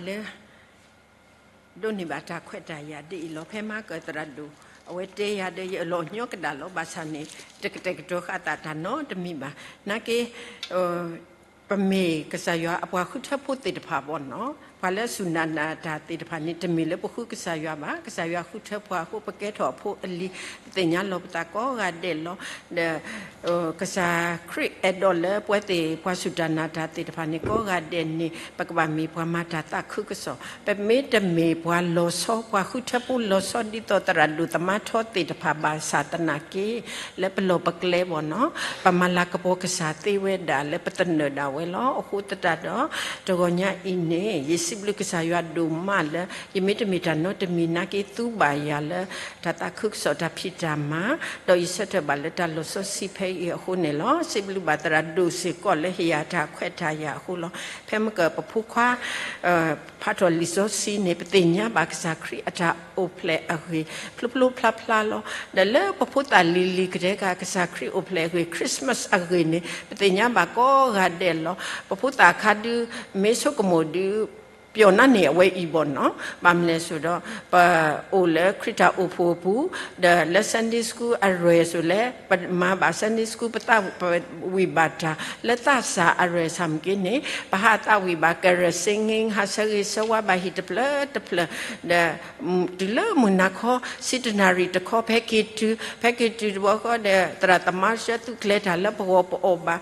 လၢ ဒိးန့ၢ်ဘၣ်တၢ်ခွဲးတၢ်ယာ်ဒ်အံၤလီၤ. ဖဲမၤကၢၢ်သရၣ်ဒိၣ် အဝဲတဲယၤဒီး ယအလီၢ်အညီကဒၣ်လီၤ. ဘၣ်ဆၣ်န့ၣ် တကတဲာ်ကတီၤဃာ်သးတၢ်နီတမံၤဘၣ်. နာ်က့ ပမ့ၢ်ကစၢ်ယွၤအပှၤဃုထၢဖိသ့ၣ်တဖၣ်ဘၣ်နီၤ, ပှၤလၢအစူၢ်နာ်တၢ်သ့ၣ်တဖၣ်န့ၣ် တမ့ၢ်လၢပဃုကစၢ်ယွၤဘၣ်. ကစၢ်ယွၤဃုထၢပှၤအဃိ ပကဲထီၣ်အဖိအလံၤ, ပသ့ၣ်ညါလီၤပသးကိးဂၤဒဲးလီၤ. ဒီး ကစၢ်ခရံာ်အဲၣ်ဒိးလၢပဝဲသ့ၣ်ပှၤစူၢ်တၢ်နာ်တၢ်သ့ၣ်တဖၣ်န့ၣ် ကိးဂၤဒဲးန့ၣ် ပကဘၣ်မ့ၢ်ပှၤမၤတၢ်သးခုကစီၣ်, ပမ့ၢ်တမ့ၢ်ပှၤလီၤဆီ, ပှၤဃုထၢဖိလီၤဆီ ဒ်သိးသရၣ်ဒိၣ်သမါထီသ့ၣ်တဖၣ်ဘၣ်ဆၣ်သနာ်က့ လၢပလီၢ်ပကျဲဘၣ်နီၤ, ပမၤလၤကပီၤကစၢ်သ့ဝဲဒၣ်လၢပသနၢၣ်ဒၣ်ဝဲလီၤ. အဃိသတးဒီး တဂီၤညါအံၤန့ၣ် ယစံးဘျုးကစၢ်ယွၤဒိၣ်မးလၢ ယမ့ၢ်တမ့ၢ်တၢ်နီတမံၤနာ်က့ သူဘၣ်ယၤလၢ တၢ်သးခုကစီၣ်တၢ်ဖံးတၢ်မၤ, ဒီးယဆၢထၢၣ်ဘၣ်လၢတၢ်လီၤစီဆှံဖဲအံၤအဃိန့ၣ်လီၤ. စံးဘျုးဘၣ်သရၣ်ဒိၣ်စ့ၢ်ကီးလၢဟ့ၣ်ယၤတၢ်ခွဲးတၢ်ယာ်အဃိလီၤ. ဖဲမ့ၢ်ကၢၢ်ပဖိခွါ ဖးထီၣ်လံာ်စီဆှံန့ၣ် ပသ့ၣ်ညါဘၣ်ကစၢ်ခရံာ်အတၢ်အိၣ်ဖျဲၣ်အဂ့ၢ် ဖျိဖျိဖျါဖျါလီၤ. ဒီးလၢပဖိသၣ်လံၤလံၤကတဲက ကစၢ်ခရံာ်အိၣ်ဖျဲၣ်အဂ့ၢ် Christmas အဂ့ၢ်န့ၣ် ပသ့ၣ်ညါဘၣ်ကိးဂၤဒဲးလီၤ. ပဖိသၣ်အခါဒုး မ့ၢ်ဆိကမိၣ်ဒုး ပျီၣ်နါန့ၢ်အဝဲအံၤဘၣ်နီၤ. ဘၣ်မနုၤလဲၣ်စိဒီး ပအိၣ်လၢခရံာ်တၢ်အိၣ်ဖှိၣ်အပူၤ, ဒီးလၢ Sunday School အရဲၣ်စိလဲၣ်, ပမၤဘၣ် Sunday School ပသးဝံၣ်ဘၣ်တၢ် လၢသးစၢ်အရဲၣ်ဆၣ်မ့ၢ်က့န့ၣ် ပဟးသးဝံၣ်ဘၣ် carol singing ဟးဆၢဂ့ၤဆၢဝါဘၣ်ဟံၣ်တဖျၢၣ်တဖျၢၣ်, ဒီး တုၤလၢမုၢ်နၤခီ ဆံတနၣ်ရံၣ်တခီ ဖဲက့ၤတုၤ, ဖဲက့ၤတုၤတဘျီဃီဒီး သရၣ်သမါဆှၢသူၣ်ကျဲၤတၢ်လၢပဂီၢ်ပအီၣ်ဘၣ်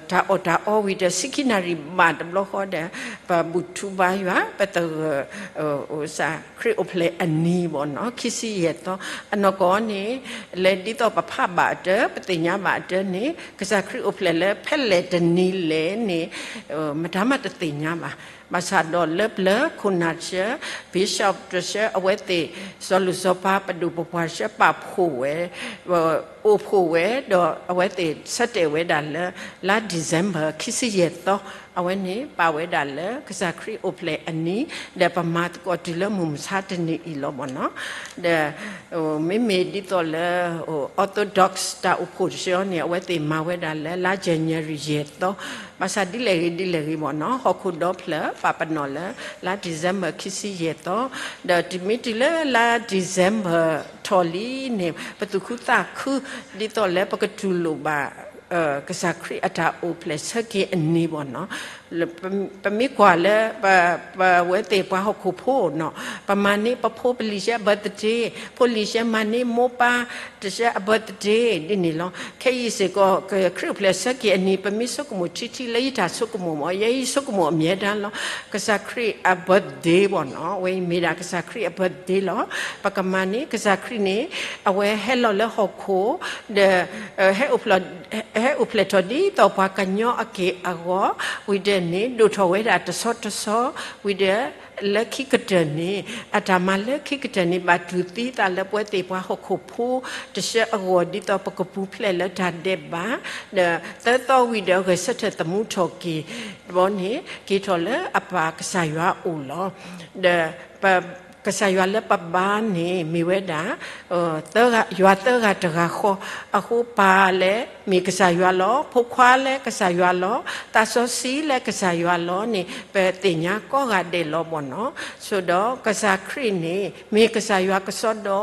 တၢ်အီၣ်တၢ်အီဝံၤဒီး ဆံခံနၣ်ရံၣ်ဘၣ်တဘျီဃီဒီး ပဘူၣ်ထူဘါယွၤ ပသဂၢၢ် ခရံာ်အိၣ်ဖျဲၣ်အနံၤဘၣ်နီၤ ခံဆံယဲၢ်သီ, အနီၢ်ကီၢ်န့ၣ် လဲၤဒ်သိးပဖးဘၣ်အတၢ် ပသ့ၣ်ညါဘၣ်အတၢ်န့ၣ် ကစၢ်ခရံာ်အိၣ်ဖျဲၣ်လၢဖဲလဲၣ်တနံၤလဲၣ်န့ၣ် မတၤမးတသ့ၣ်ညါဘၣ်. ဘၣ်ဆၣ်ဒီးလၢပျၢၤခိၣ်နၢ်ဆှၢ bishop တဆှၢ အဝဲသ့ၣ် စီၤလိၣ်စီၤပၤ ပဒိၣ်ပပှၢ်ဆှၢ ပာ်ဖှိၣ်ဝဲ အိၣ်ဖှိၣ်ဝဲ ဒီးအဝဲသ့ၣ်ဆၢတဲာ်ဝဲဒၣ်လၢ လါ December ခံဆံယဲၢ်သီ, အဝဲန့ၣ်ပာ်ဝဲဒၣ်လၢကစၢ်ခရံာ်အိၣ်ဖျဲၣ်အနံၤ, ဒီးပမၤသကိးတုၤလၢမုၢ်မဆါတနံၤအံၤလီၤဘၣ်နီၤ. ဒီး မ့မ့ၢ်ဒ်သိးလၢ Orthodox တၢ်အိၣ်ဖှိၣ်တဆှၢန့ၣ် အဝဲသ့ၣ်မၤဝဲဒၣ်လၢ လါ January ယဲၢ်သီ, ဘၣ်ဆၣ်ဒ်လဲၣ်ဂ့ၤဒ်လဲၣ်ဂ့ၤဘၣ်နီၤ ဟီၣ်ခိၣ်ဒီဖျၢၣ်ပာ်ပနီၣ်လၢ လါ December ခံဆံယဲၢ်သီ, ဒီးတုၤမ့ၢ်တုၤလၢလါ December ထီၣ်လံန့ၣ် ပသူၣ်ခုသးခု ဒ်သိးလၢပကတူၢ်လိာ်ဘၣ် ကစၢ်ခရံာ်အတၢ်အိၣ်ဖျဲၣ်ဆၢက့ၤအနံၤဘၣ်နီၤ. ပမ့ၢ်ကွၢ်လၢ ပဝဲသ့ၣ်ပှၤဟီၣ်ခိၣ်ဖိနီၤ ပမၤန့ၢ်ပဖိပလံၤဆှၢ birthday, ဖိလံၤဆှၢမၤန့ၢ်မိၢ်ပၢ်တဆှၢအ birthday ဒ်န့ၣ်လီၤ. ခဲအံၤစ့ၢ်ကီး ခရံာ်အိၣ်ဖျဲၣ်ဆၢက့ၤအနံၤ ပမ့ၢ်ဆိကမိၣ်ထံထံလၢယတၢ်ဆိကမိၣ်မ့ၢ် ယဲယဆိကမိၣ်အမြဲတမ်းလီၤ. ကစၢ်ခရံာ်အ birthday ဘၣ်နီၤ အဝဲအံၤမ့ၢ်ဒၣ်ကစၢ်ခရံာ်အ birthday လီၤ. ပကမၤန့ၢ်ကစၢ်ခရံာ်န့ၣ် အဝဲဟဲလီၤလၢဟီၣ်ခိၣ် ဒီး ဟဲအိၣ်ဖျဲၣ် ဟဲအိၣ်ဖျဲၣ်ထီၣ်ဒ်သိးပှၤကညီအက့ၢ်အဂီၤ, ဝံၤဒီးန့ၣ် ဒိၣ်ထီၣ်ဝဲဒၣ်တဆီတဆီ, ဝံၤဒီး လၢခံကတၢၢ်န့ၣ် အတၢ်မၤလၢခံကတၢၢ်န့ၣ် ဘၣ်တူၢ်သံသးလၢပဝဲသ့ၣ်ပှၤဟီၣ်ခိၣ်ဖိတဆှၢအဂီၢ် ဒ်သိးပကပူၤဖျဲးလၢတၢ်ဒဲးဘး, ဒီးသၢသီဝံၤဒီးဂဲၤဆၢထၢၣ်သမူထီၣ်က့ၤဘၣ်န့ၣ် က့ၤထီၣ်လၢအပၢ်ကစၢ်ယွၤအအိၣ်လီၤ. ဒီး ကစၢ်ယွၤလၢပဘါန့ၣ် မ့ၢ်ဝဲဒၣ် ယွၤသၢဂၤတဂၤဃီ, အဃိပၢ်လၢမ့ၢ်ကစၢ်ယွၤလီၤ, ဖိခွါလၢကစၢ်ယွၤလီၤ, သးစီဆှံလၢကစၢ်ယွၤလီၤန့ၣ် ပသ့ၣ်ညါကိးဂၤဒဲးလီၤဘၣ်နီၤ. ဆိဒီးကစၢ်ခရံာ်န့ၣ် မ့ၢ်ကစၢ်ယွၤကစီဒီ,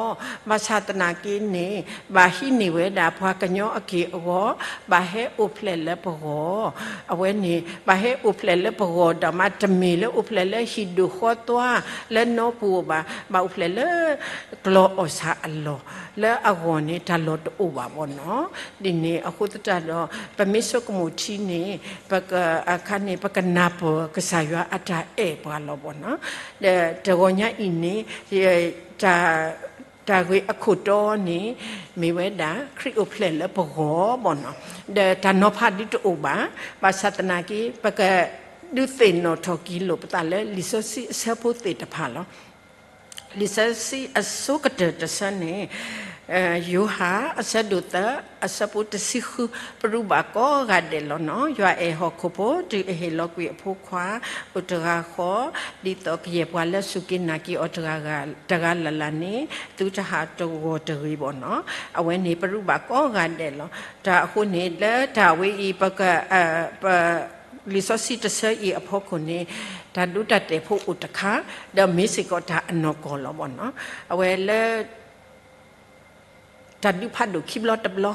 ဘၣ်ဆၣ်သနာ်က့န့ၣ် ဘၣ်ဟံးန့ၢ်ဝဲဒၣ်ပှၤကညီအက့ၢ်အဂီၤ, ဘၣ်ဟဲအိၣ်ဖျဲၣ်လၢပဂီၢ်, အဝဲန့ၣ် ဘၣ်ဟဲအိၣ်ဖျဲၣ်လၢပဂီၢ်ဒီးမး တမ့ၢ်လၢအိၣ်ဖျဲၣ်လၢဟံၣ်ဒိၣ်ဃီသွါ လၢနီပူၤဘၣ်, ဘၣ်အိၣ်ဖျဲၣ်လၢ ကျီၢ်အီၣ်ဆၣ်အလီၢ်, လၢအဂီၢ်န့ၣ် တၢ်လီၢ်တအိၣ်ဘၣ်ဘၣ်နီၤ. ဒ်န့ၣ်အဃိသတးဒီး ပမ့ၢ်ဆိကမိၣ်ထံန့ၣ် ပက အခါန့ၣ် ပကနၢ်ပၢၢ်ကစၢ်ယွၤအတၢ်အဲၣ်ပှၤလီၤဘၣ်နီၤ. ဒီးတဂီၤညါအံၤန့ၣ် တၢ် တၢ်ဂ့ၢ်အခိၣ်တီန့ၣ် မ့ၢ်ဝဲဒၣ် ခရံာ်အိၣ်ဖျဲၣ်လၢပဂီၢ်ဘၣ်နီၤ. ဒီးတၢ်နီၤဖးဒုးတအိၣ်ဘၣ်, ဘၣ်ဆၣ်သနာ်က့ ပကဒုးသ့ၣ်နီၣ်ထီၣ်က့ၤလိာ်ပသးလၢ လံာ်စီဆှံအဆၢဖိသ့ၣ်တဖၣ်လီၤ. လံာ်စီဆှံအဆိကတၢၢ်တဆၢန့ၣ် ယိၤဟၣ်အဆၢဒိၣ်သၢ အဆၢဖိတဆံဃု, ပရူးဘၣ်ကိးဂၤဒဲးလီၤနီၤ. ယွၤအဲၣ်ဟီၣ်ခိၣ်ဖိ တုၤအဟ့ၣ်လီၤကွံာ်အဖိခွါ အိၣ်တဂၤဃီ, ဒ်သိးကယဲၢ်ပှၤလၢအစူၢ်က့ၤနာ်က့ၤအီၤတဂၤဂၤ တဂၤလၢ်လၢ်န့ၣ် သုတဟးတဂီၤတဂ့ၤဘၣ်နီၤ. အဝဲန့ၣ် ပရူးဘၣ်ကိးဂၤဒဲးလီၤ. တၢ်အဃိန့ၣ် လၢတၢ်ဝဲအံၤ ပက ပ လံာ်စီဆှံတဆၢအံၤအဖီခိၣ်န့ၣ် တၢ်ဒိတၢ်တဲာ်ဖိအိၣ်တခါ, ဒီးမ့ၢ်စ့ၢ်ကီးတၢ်အနီၢ်ကီၢ်လီၤဘၣ်နီၤ. အဝဲလၢ တၢ်ဒုးဖးဒိၣ်ခံဘျီတဘျီ,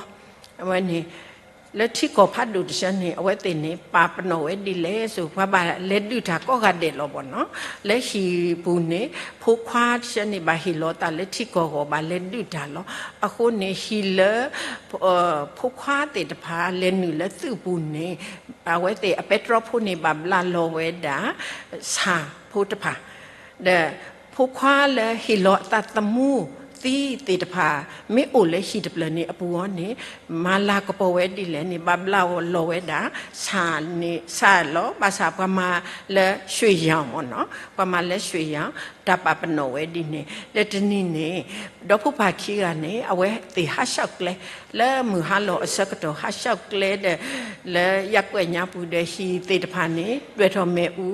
အဝဲန့ၣ် လၢထံကီၢ်ဖးဒိၣ်တဆၢန့ၣ် အဝဲသ့ၣ်န့ၣ် ပာ်ပနီၣ်ဝဲဒ်လဲၣ်ဆိ ပှၤဘၣ်လဲၤဒုးတၢ်ကိးဂၤဒဲးလီၤဘၣ်နီၤ. လၢဟံၣ်ပူၤန့ၣ် ဖိခွါတဆၢန့ၣ် ဘၣ်ဟ့ၣ်လီၤအသးလၢထံကီၢ်အဂီၢ် ဘၣ်လဲၤဒုးတၢ်လီၤ. အဃိန့ၣ် ဟံၣ်လၢ ဖိခွါသ့ၣ်တဖၣ်လဲၤနုာ်လၢသုးပူၤန့ၣ် အဝဲသ့ၣ်အပဲတြီဖိန့ၣ် ဘၣ်ဘျးလီၤဝဲဒၣ် ဆၣ်ဖိတဖၣ်, ဒီးဖိခွါလၢဟ့ၣ်လီၤအသးသမူသံသ့ၣ်တဖၣ် မ့ၢ်အိၣ်လၢဟံၣ်တဖျၢၣ်န့ၣ်အပူၤအံၤန့ၣ် မၤလၤကပီၤဝဲဒ်လဲၣ်န့ၣ် ဘၣ်ဘျးလီၤဝဲဒၣ် ဆၣ်န့ၣ် ဆၣ်လီၤ. ဘၣ်ဆၣ်ပှၤမၤလၢ ရွှေရောင် မ့ၢ်နီၤ, ပှၤမၤလၢ ရွှေရောင် တၢ်ပာ်ပနီၣ်ဝဲဒ်န့ၣ် လၢတနံၤန့ၣ် ဒီဖိပၢ်ခံဂၤန့ၣ် အဝဲသ့ၣ်ဟးဆှီၣ်ကျဲ လၢမုၢ်ဟါလီၤအဆၢကတီၢ် ဟးဆှီၣ်ကျဲဒီး လၢယၢ်ကွဲၣ်ညါပူၤဒီး ဟံၣ်သ့ၣ်တဖၣ်န့ၣ် တွဲၢ်ထီၣ်မ့ၣ်အူ,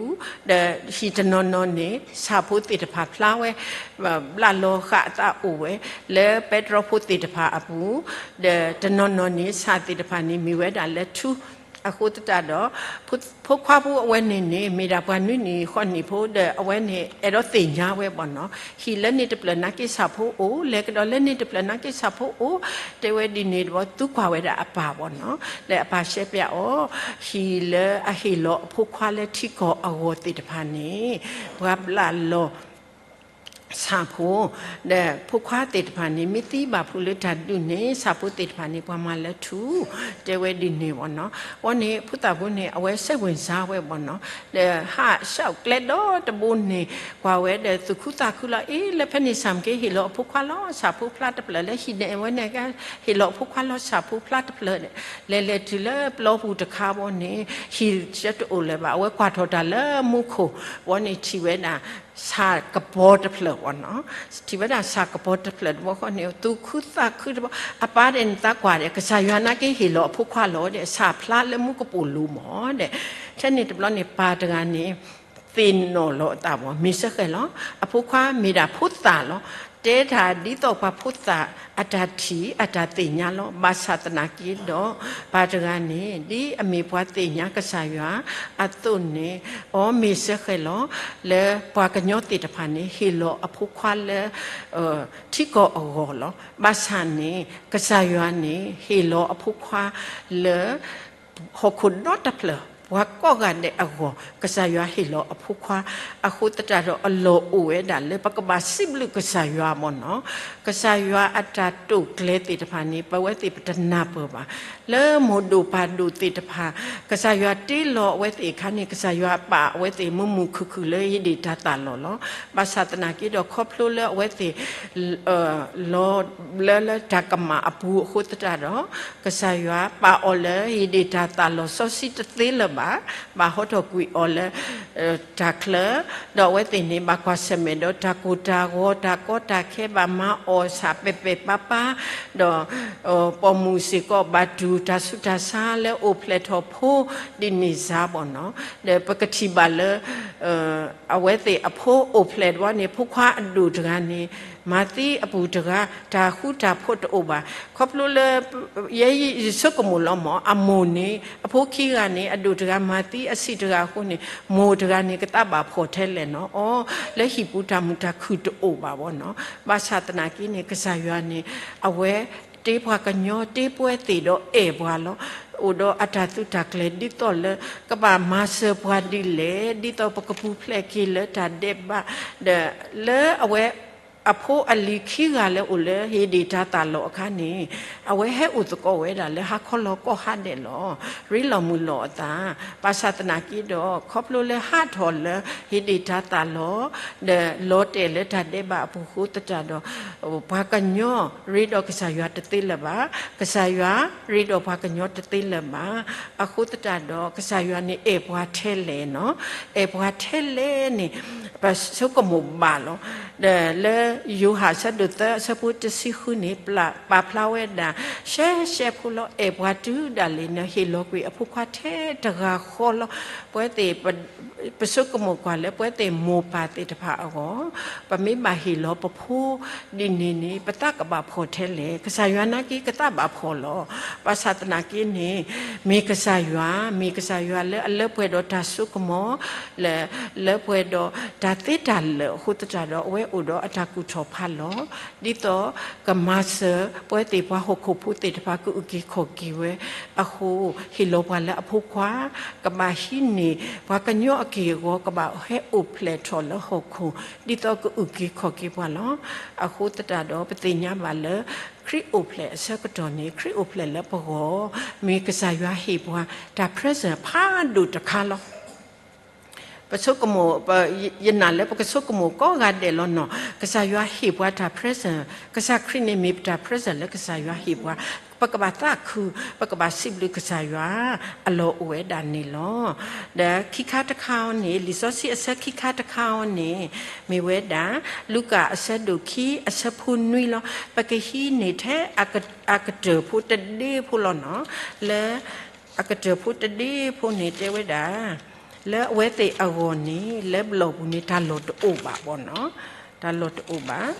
ဒီးဟံၣ်တနီၤနီၤန့ၣ် ဆၣ်ဖိသ့ၣ်တဖၣ်ဖျါဝဲ ဘျးလီၤဃာ်အသးအိၣ်ဝဲ လၢပဲတြီဖိသ့ၣ်တဖၣ်အပူၤ, ဒီးတနီၤနီၤန့ၣ် ဆၣ်သ့ၣ်တဖၣ်န့ၣ် မ့ၢ်ဝဲဒၣ်လၢထူ, အဃိသတးဒီး ဖိခွါဖိအဝဲန့ၣ်န့ၣ် မ့ၢ်ဒၣ်ပှၤနွံနံၣ်ဃိးနံၣ်ဖိဒီး အဝဲန့ၣ်အဲၣ်ဒိးသ့ၣ်ညါဝဲဘၣ်နီၤ, ဟံၣ်လၢန့ၣ်တဖျၢၣ်နာ်က့ဆၣ်ဖိအိၣ်, လဲၤကဒီးလၢန့ၣ်တဖျၢၣ်နာ်က့ဆၣ်ဖိအိၣ်, တဲဝဲဒ်န့ၣ်ဒီး သူကွၢ်ဝဲဒၣ်အပၢ်ဘၣ်နီၤ, လၢအပၢ်ရှဲပၠးအီၤ, ဟံၣ်လၢအဟ့ၣ်လီၤအဖိခွါလၢထံကီၢ်အဂီၢ်သ့ၣ်တဖၣ်န့ၣ် ပှၤဘျးလီၤ ဆၣ်ဖိ, ဒီးဖိခွါသ့ၣ်တဖၣ်န့ၣ် မ့ၢ်သံဘၣ်ဖုးလၢတၢ်ဒုးန့ၣ် ဆၣ်ဖိသ့ၣ်တဖၣ်န့ၣ် ပှၤမၤလၢထူ, တဲဝဲဒ်န့ၣ်ဘၣ်နီၤ. အဃိန့ၣ် ဖိသၣ်ဖိန့ၣ် အဝဲစဲးဝ့ၤစါဝဲဘၣ်နီၤ, ဒီးဟးဆှီၣ်ကျဲဒီတဘိန့ၣ် ကွၢ်ဝဲဒီးသူၣ်ခုသးခုလီၤ. အ့ လၢဖဲန့ၣ်ဆၣ်မ့ၢ်က့ဟ့ၣ်လီၤအဖိခွါလီၤ, ဆၣ်ဖိဖျါတဖျၢၣ်လၢဟံၣ်န့ၣ် အဝဲန့ၣ်ကဟ့ၣ်လီၤအဖိခွါလီၤ, ဆၣ်ဖိဖျါတဖျၢၣ်, လဲၤလဲၤတုၤလၢပျီပူၤတခါဘၣ်န့ၣ် ဟံၣ်ဆၢတအိၣ်လၢၤဘၣ်, အဝဲကွၢ်ထီၣ်တၢ်လၢမူခိၣ်ဘၣ်န့ၣ် ထံၣ်ဝဲဒၣ် ဆၣ်ကပီၤတဖျၢၣ်ဘၣ်နီၤ, ထံၣ်ဝဲဒၣ်ဆၣ်ကပီၤတဖျၢၣ်တဘီဃီန့ၣ် သူၣ်ခုသးခုတဘီ, အပၢ်ဒဲးန့ၣ်သးကွၢ်ဒီး ကစၢ်ယွၤနာ်က့ဟ့ၣ်လီၤအဖိခွါလီၤဒီး ဆၣ်ဖျါလၢမူကပိာ်လိၤမ့ၢ်ဒီး, ထဲန့ၣ်တဘျီန့ၣ် ပၢ်တဂၤန့ၣ် သ့ၣ်နီၣ်လီၤအသးဘၣ်, မ့ၢ်စ့ၢ်ကီးလီၤ, အဖိခွါမ့ၢ်ဒၣ်ဖိသၣ်လီၤ, တဲတၢ်ဒ်သိးပှၤဖိသၣ်အတၢ်ထံၣ်အတၢ်သ့ၣ်ညါလီၤ. ဘၣ်ဆၣ်သနာ်က့ဒီး ပၢ်တဂၤန့ၣ် ဒ်အမ့ၢ်ပှၤသ့ၣ်ညါကစၢ်ယွၤအသိးန့ၣ်, အီ မ့ၢ်စ့ၢ်ကီးလီၤ, လၢပှၤကညီသ့ၣ်တဖၣ်န့ၣ် ဟ့ၣ်လီၤအဖိခွါလၢ ထံကီၢ်အဂီၢ်လီၤ. ဘၣ်ဆၣ်န့ၣ် ကစၢ်ယွၤန့ၣ် ဟ့ၣ်လီၤအဖိခွါလၢ ဟီၣ်ခိၣ်ဒီတဖျၢၣ် ပှၤကိးဂၤဒဲးအဂီၢ် ကစၢ်ယွၤဟ့ၣ်လီၤအဖိခွါ, အဃိသတးဒီးအလီၢ်အိၣ်ဝဲဒၣ်လၢ ပကဘၣ်စံးဘျုးကစၢ်ယွၤမ့ၢ်နီၤ, ကစၢ်ယွၤအတၢ်တိာ်ကျဲၤသ့ၣ်တဖၣ်န့ၣ် ပဝဲသ့ၣ်ပတနၢ်ပၢၢ်ဘၣ်, လၢမိၢ်ဒိၣ်ပၢ်ဒိၣ်သ့ၣ်တဖၣ် ကစၢ်ယွၤတ့လီၤအဝဲသ့ၣ်အခါန့ၣ် ကစၢ်ယွၤပာ်အဝဲသ့ၣ်မုာ်မုာ်ခုၣ်ခုၣ်လၢဟ့ၣ်ဒံးတၢ်သးလီၢ်လီၤ. ဘၣ်ဆၣ်သနာ်က့ဒီး ခီဖျိလၢအဝဲသ့ၣ် လီၤဘျၢလၢတၢ်ကမၣ်အပူၤအဃိသတးဒီး ကစၢ်ယွၤပာ်အီၤလၢဟ့ၣ်ဒံးတၢ်သးလီၢ်စီဆှံတသ့လၢၤဘၣ်, ဘၣ်ဟီထီၣ်ကွံာ်အီၤလၢ တၢ်ချၢ, ဒီးအဝဲသ့ၣ်န့ၣ် ဘၣ်ကွၢ်ဆၢၣ်မဲာ်ဒီးတၢ်ကိၢ်တၢ်ဂီၤ တၢ်ကီတၢ်ခဲ ဘၣ်မၤအီၣ်ဆၣ်ပဲာ်ပဲာ်ပါပါ, ဒီး ပိာ်မုၣ်စ့ၢ်ကီးဘၣ်တူၢ်တၢ်ဆူးတၢ်ဆါလၢအိၣ်ဖျဲၣ်ထီၣ်ဖိဒ်န့ၣ်စါဘၣ်နီၤ, ဒီးပကထံၣ်ဘၣ်လၢ အဝဲသ့ၣ်အဖိအိၣ်ဖျဲၣ်တဘျီန့ၣ် ဖိခွါအဒိၣ်တဂၤန့ၣ် မၤသံအပုၢ်တဂၤ တၢ်ဃူတၢ်ဖိးတအိၣ်ဘၣ်. ခီဖျိလၢ ယဲယဆိကမိၣ်လီၤမ့ၢ် အမိၢ်န့ၣ် အဖိခံဂၤန့ၣ် အဒိၣ်တဂၤမၤသံအဆံးတဂၤအဃိန့ၣ် မိၢ်တဂၤန့ၣ် ကသးဘၣ်ဖှီၣ်ထဲလဲၣ်နီၤ. အီ လၢဟံၣ်ပူၤတၢ်မုာ်တၢ်ခုၣ်တအိၣ်ဘၣ်ဘၣ်နီၤ. ဘၣ်ဆၣ်သနာ်က့န့ၣ် ကစၢ်ယွၤန့ၣ် အဝဲတ့ပှၤကညီ တ့ပဝဲသ့ၣ်ဒီးအဲၣ်ပှၤလီၤ. အိၣ်ဒီးအတၢ်သုးတၢ်ကျဲၤဒ်သိးလၢ ကဘၣ်မၤစၢၤပှၤဒ်လဲၣ်, ဒ်သိးပကပူၤဖျဲးက့ၤလၢတၢ်ဒဲးဘး, ဒီးလၢအဝဲ အဖိအလံၤခံဂၤလၢအိၣ်လၢဟ့ၣ်ဒံးတၢ်သးလီၢ်အခါန့ၣ် အဝဲဟဲအိၣ်သကိးဝဲဒၣ်လၢဟါခီလီၤကီၢ်ဟါဒဲးလီၤ. ရ့လိာ်မုာ်လိာ်အသး, ဘၣ်ဆၣ်သနာ်က့ဒီး ခီဖျိလၢဟးထီၣ်လၢဟ့ၣ်ဒံးတၢ်သးလီၢ် ဒီးလီၤတဲာ်လၢတၢ်ဒဲးဘးအပူၤအဃိသတးဒီး ပှၤကညီရ့ဒီးကစၢ်ယွၤတသ့လၢၤဘၣ်, ကစၢ်ယွၤရ့ဒီးပှၤကညီတသ့လၢၤဘၣ်. အဃိသတးဒီး ကစၢ်ယွၤန့ၣ်အဲၣ်ပှၤထဲလဲၣ်နီၤ, အဲၣ်ပှၤထဲလဲၣ်န့ၣ် ပဆိကမိၣ်ဘၣ်လီၤ. ဒီးလၢယိၤဟၣ်အဆၢဒိၣ်သၢအဆၢဖိတဆံဃုန့ၣ် ပာ်ဖျါဝဲဒၣ် ရှဲရှဲဖိလီၤ, အဲၣ်ပှၤတုၤဒၣ်လဲာ်န့ၣ် ဟ့ၣ်လီၤကွံာ်အဖိခွါထဲတဂၤဃီလီၤ. ပဝဲသ့ၣ် ပဆိကမိၣ်ကွၢ်လၢပဝဲသ့ၣ်မိၢ်ပၢ်သ့ၣ်တဖၣ်အဂီၢ်, ပမ့ၢ်ဘၣ်ဟ့ၣ်လီၤပဖိဒ်န့ၣ်န့ၣ် ပသးကဘၣ်ဖှီၣ်ထဲလဲၣ်. ကစၢ်ယွၤနာ်က့ကသးဘၣ်ဖှီၣ်လီၤ. ဘၣ်ဆၣ်သနာ်က့န့ၣ် မ့ၢ်ကစၢ်ယွၤ, မ့ၢ်ကစၢ်ယွၤလၢအလၢပှဲၤဒီးတၢ်စိကမီၤ, လၢ လၢပှဲၤဒီးတၢ်သ့တၢ်လၢာ်အဃိသတးဒီး အဝဲအိၣ်ဒီးအတၢ်ကူၣ်ထီၣ်ဖးလီၤ. ဒ်သိးကမၤစၢၤပဝဲသ့ၣ်ပှၤဟီၣ်ခိၣ်ဖိသ့ၣ်တဖၣ် ကအုၣ်က့ၤခီၣ်က့ၤဝဲအဃိ, ဟ့ၣ်လီၤပှၤလၢအဖိခွါ ကဘၣ်ဟံးန့ၢ်ပှၤကညီအက့ၢ်အဂီၤ ကဘၣ်ဟဲအိၣ်ဖျဲၣ်ထီၣ်လၢဟီၣ်ခိၣ် ဒ်သိးကအုၣ်က့ၤခီၣ်က့ၤပှၤလီၤ. အဃိသတးဒီး ပသ့ၣ်ညါဘၣ်လၢ ခရံာ်အိၣ်ဖျဲၣ်အဆၢကတီၢ်န့ၣ် ခရံာ်အိၣ်ဖျဲၣ်လၢပဂီၢ်, မ့ၢ်ကစၢ်ယွၤဟ့ၣ်ပှၤတၢ် present ဖးဒိၣ်တခါလီၤ. ပဆိကမိၣ်, ယနာ်လၢပကဆိကမိၣ်ကိးဂၤဒဲးလီၤနီၤ, ကစၢ်ယွၤဟ့ၣ်ပှၤတၢ် present, ကစၢ်ခရံာ်န့ၣ်မ့ၢ်ပတၢ် present လၢကစၢ်ယွၤဟ့ၣ်ပှၤ, ပကဘၣ်သးခု, ပကဘၣ်စံးဘျုးကစၢ်ယွၤအလီၢ်အိၣ်ဝဲဒၣ်န့ၣ်လီၤ. ဒီးခံခါတခါအံၤန့ၣ် လံာ်စီဆှံအဆၢခံခါတခါအံၤန့ၣ် မ့ၢ်ဝဲဒၣ် လူၤကၣ်အဆၢဒိၣ်ခံအဆၢဖိနွံလီၤ. ပကဟံးန့ၢ်ထဲ အကတၢၢ်ဖိတဒ့ဖိလီၤနီၤ, လၢအကတၢၢ်ဖိတဒ့ဖိန့ၣ်တဲဝဲဒၣ်, လၢအဝဲသ့ၣ်အဂီၢ်န့ၣ် လၢဘျီၣ်ပူၤန့ၣ် တၢ်လီၢ်တအိၣ်ဘၣ်ဘီနီၤ, တၢ်လီၢ်တအိၣ်ဘၣ်.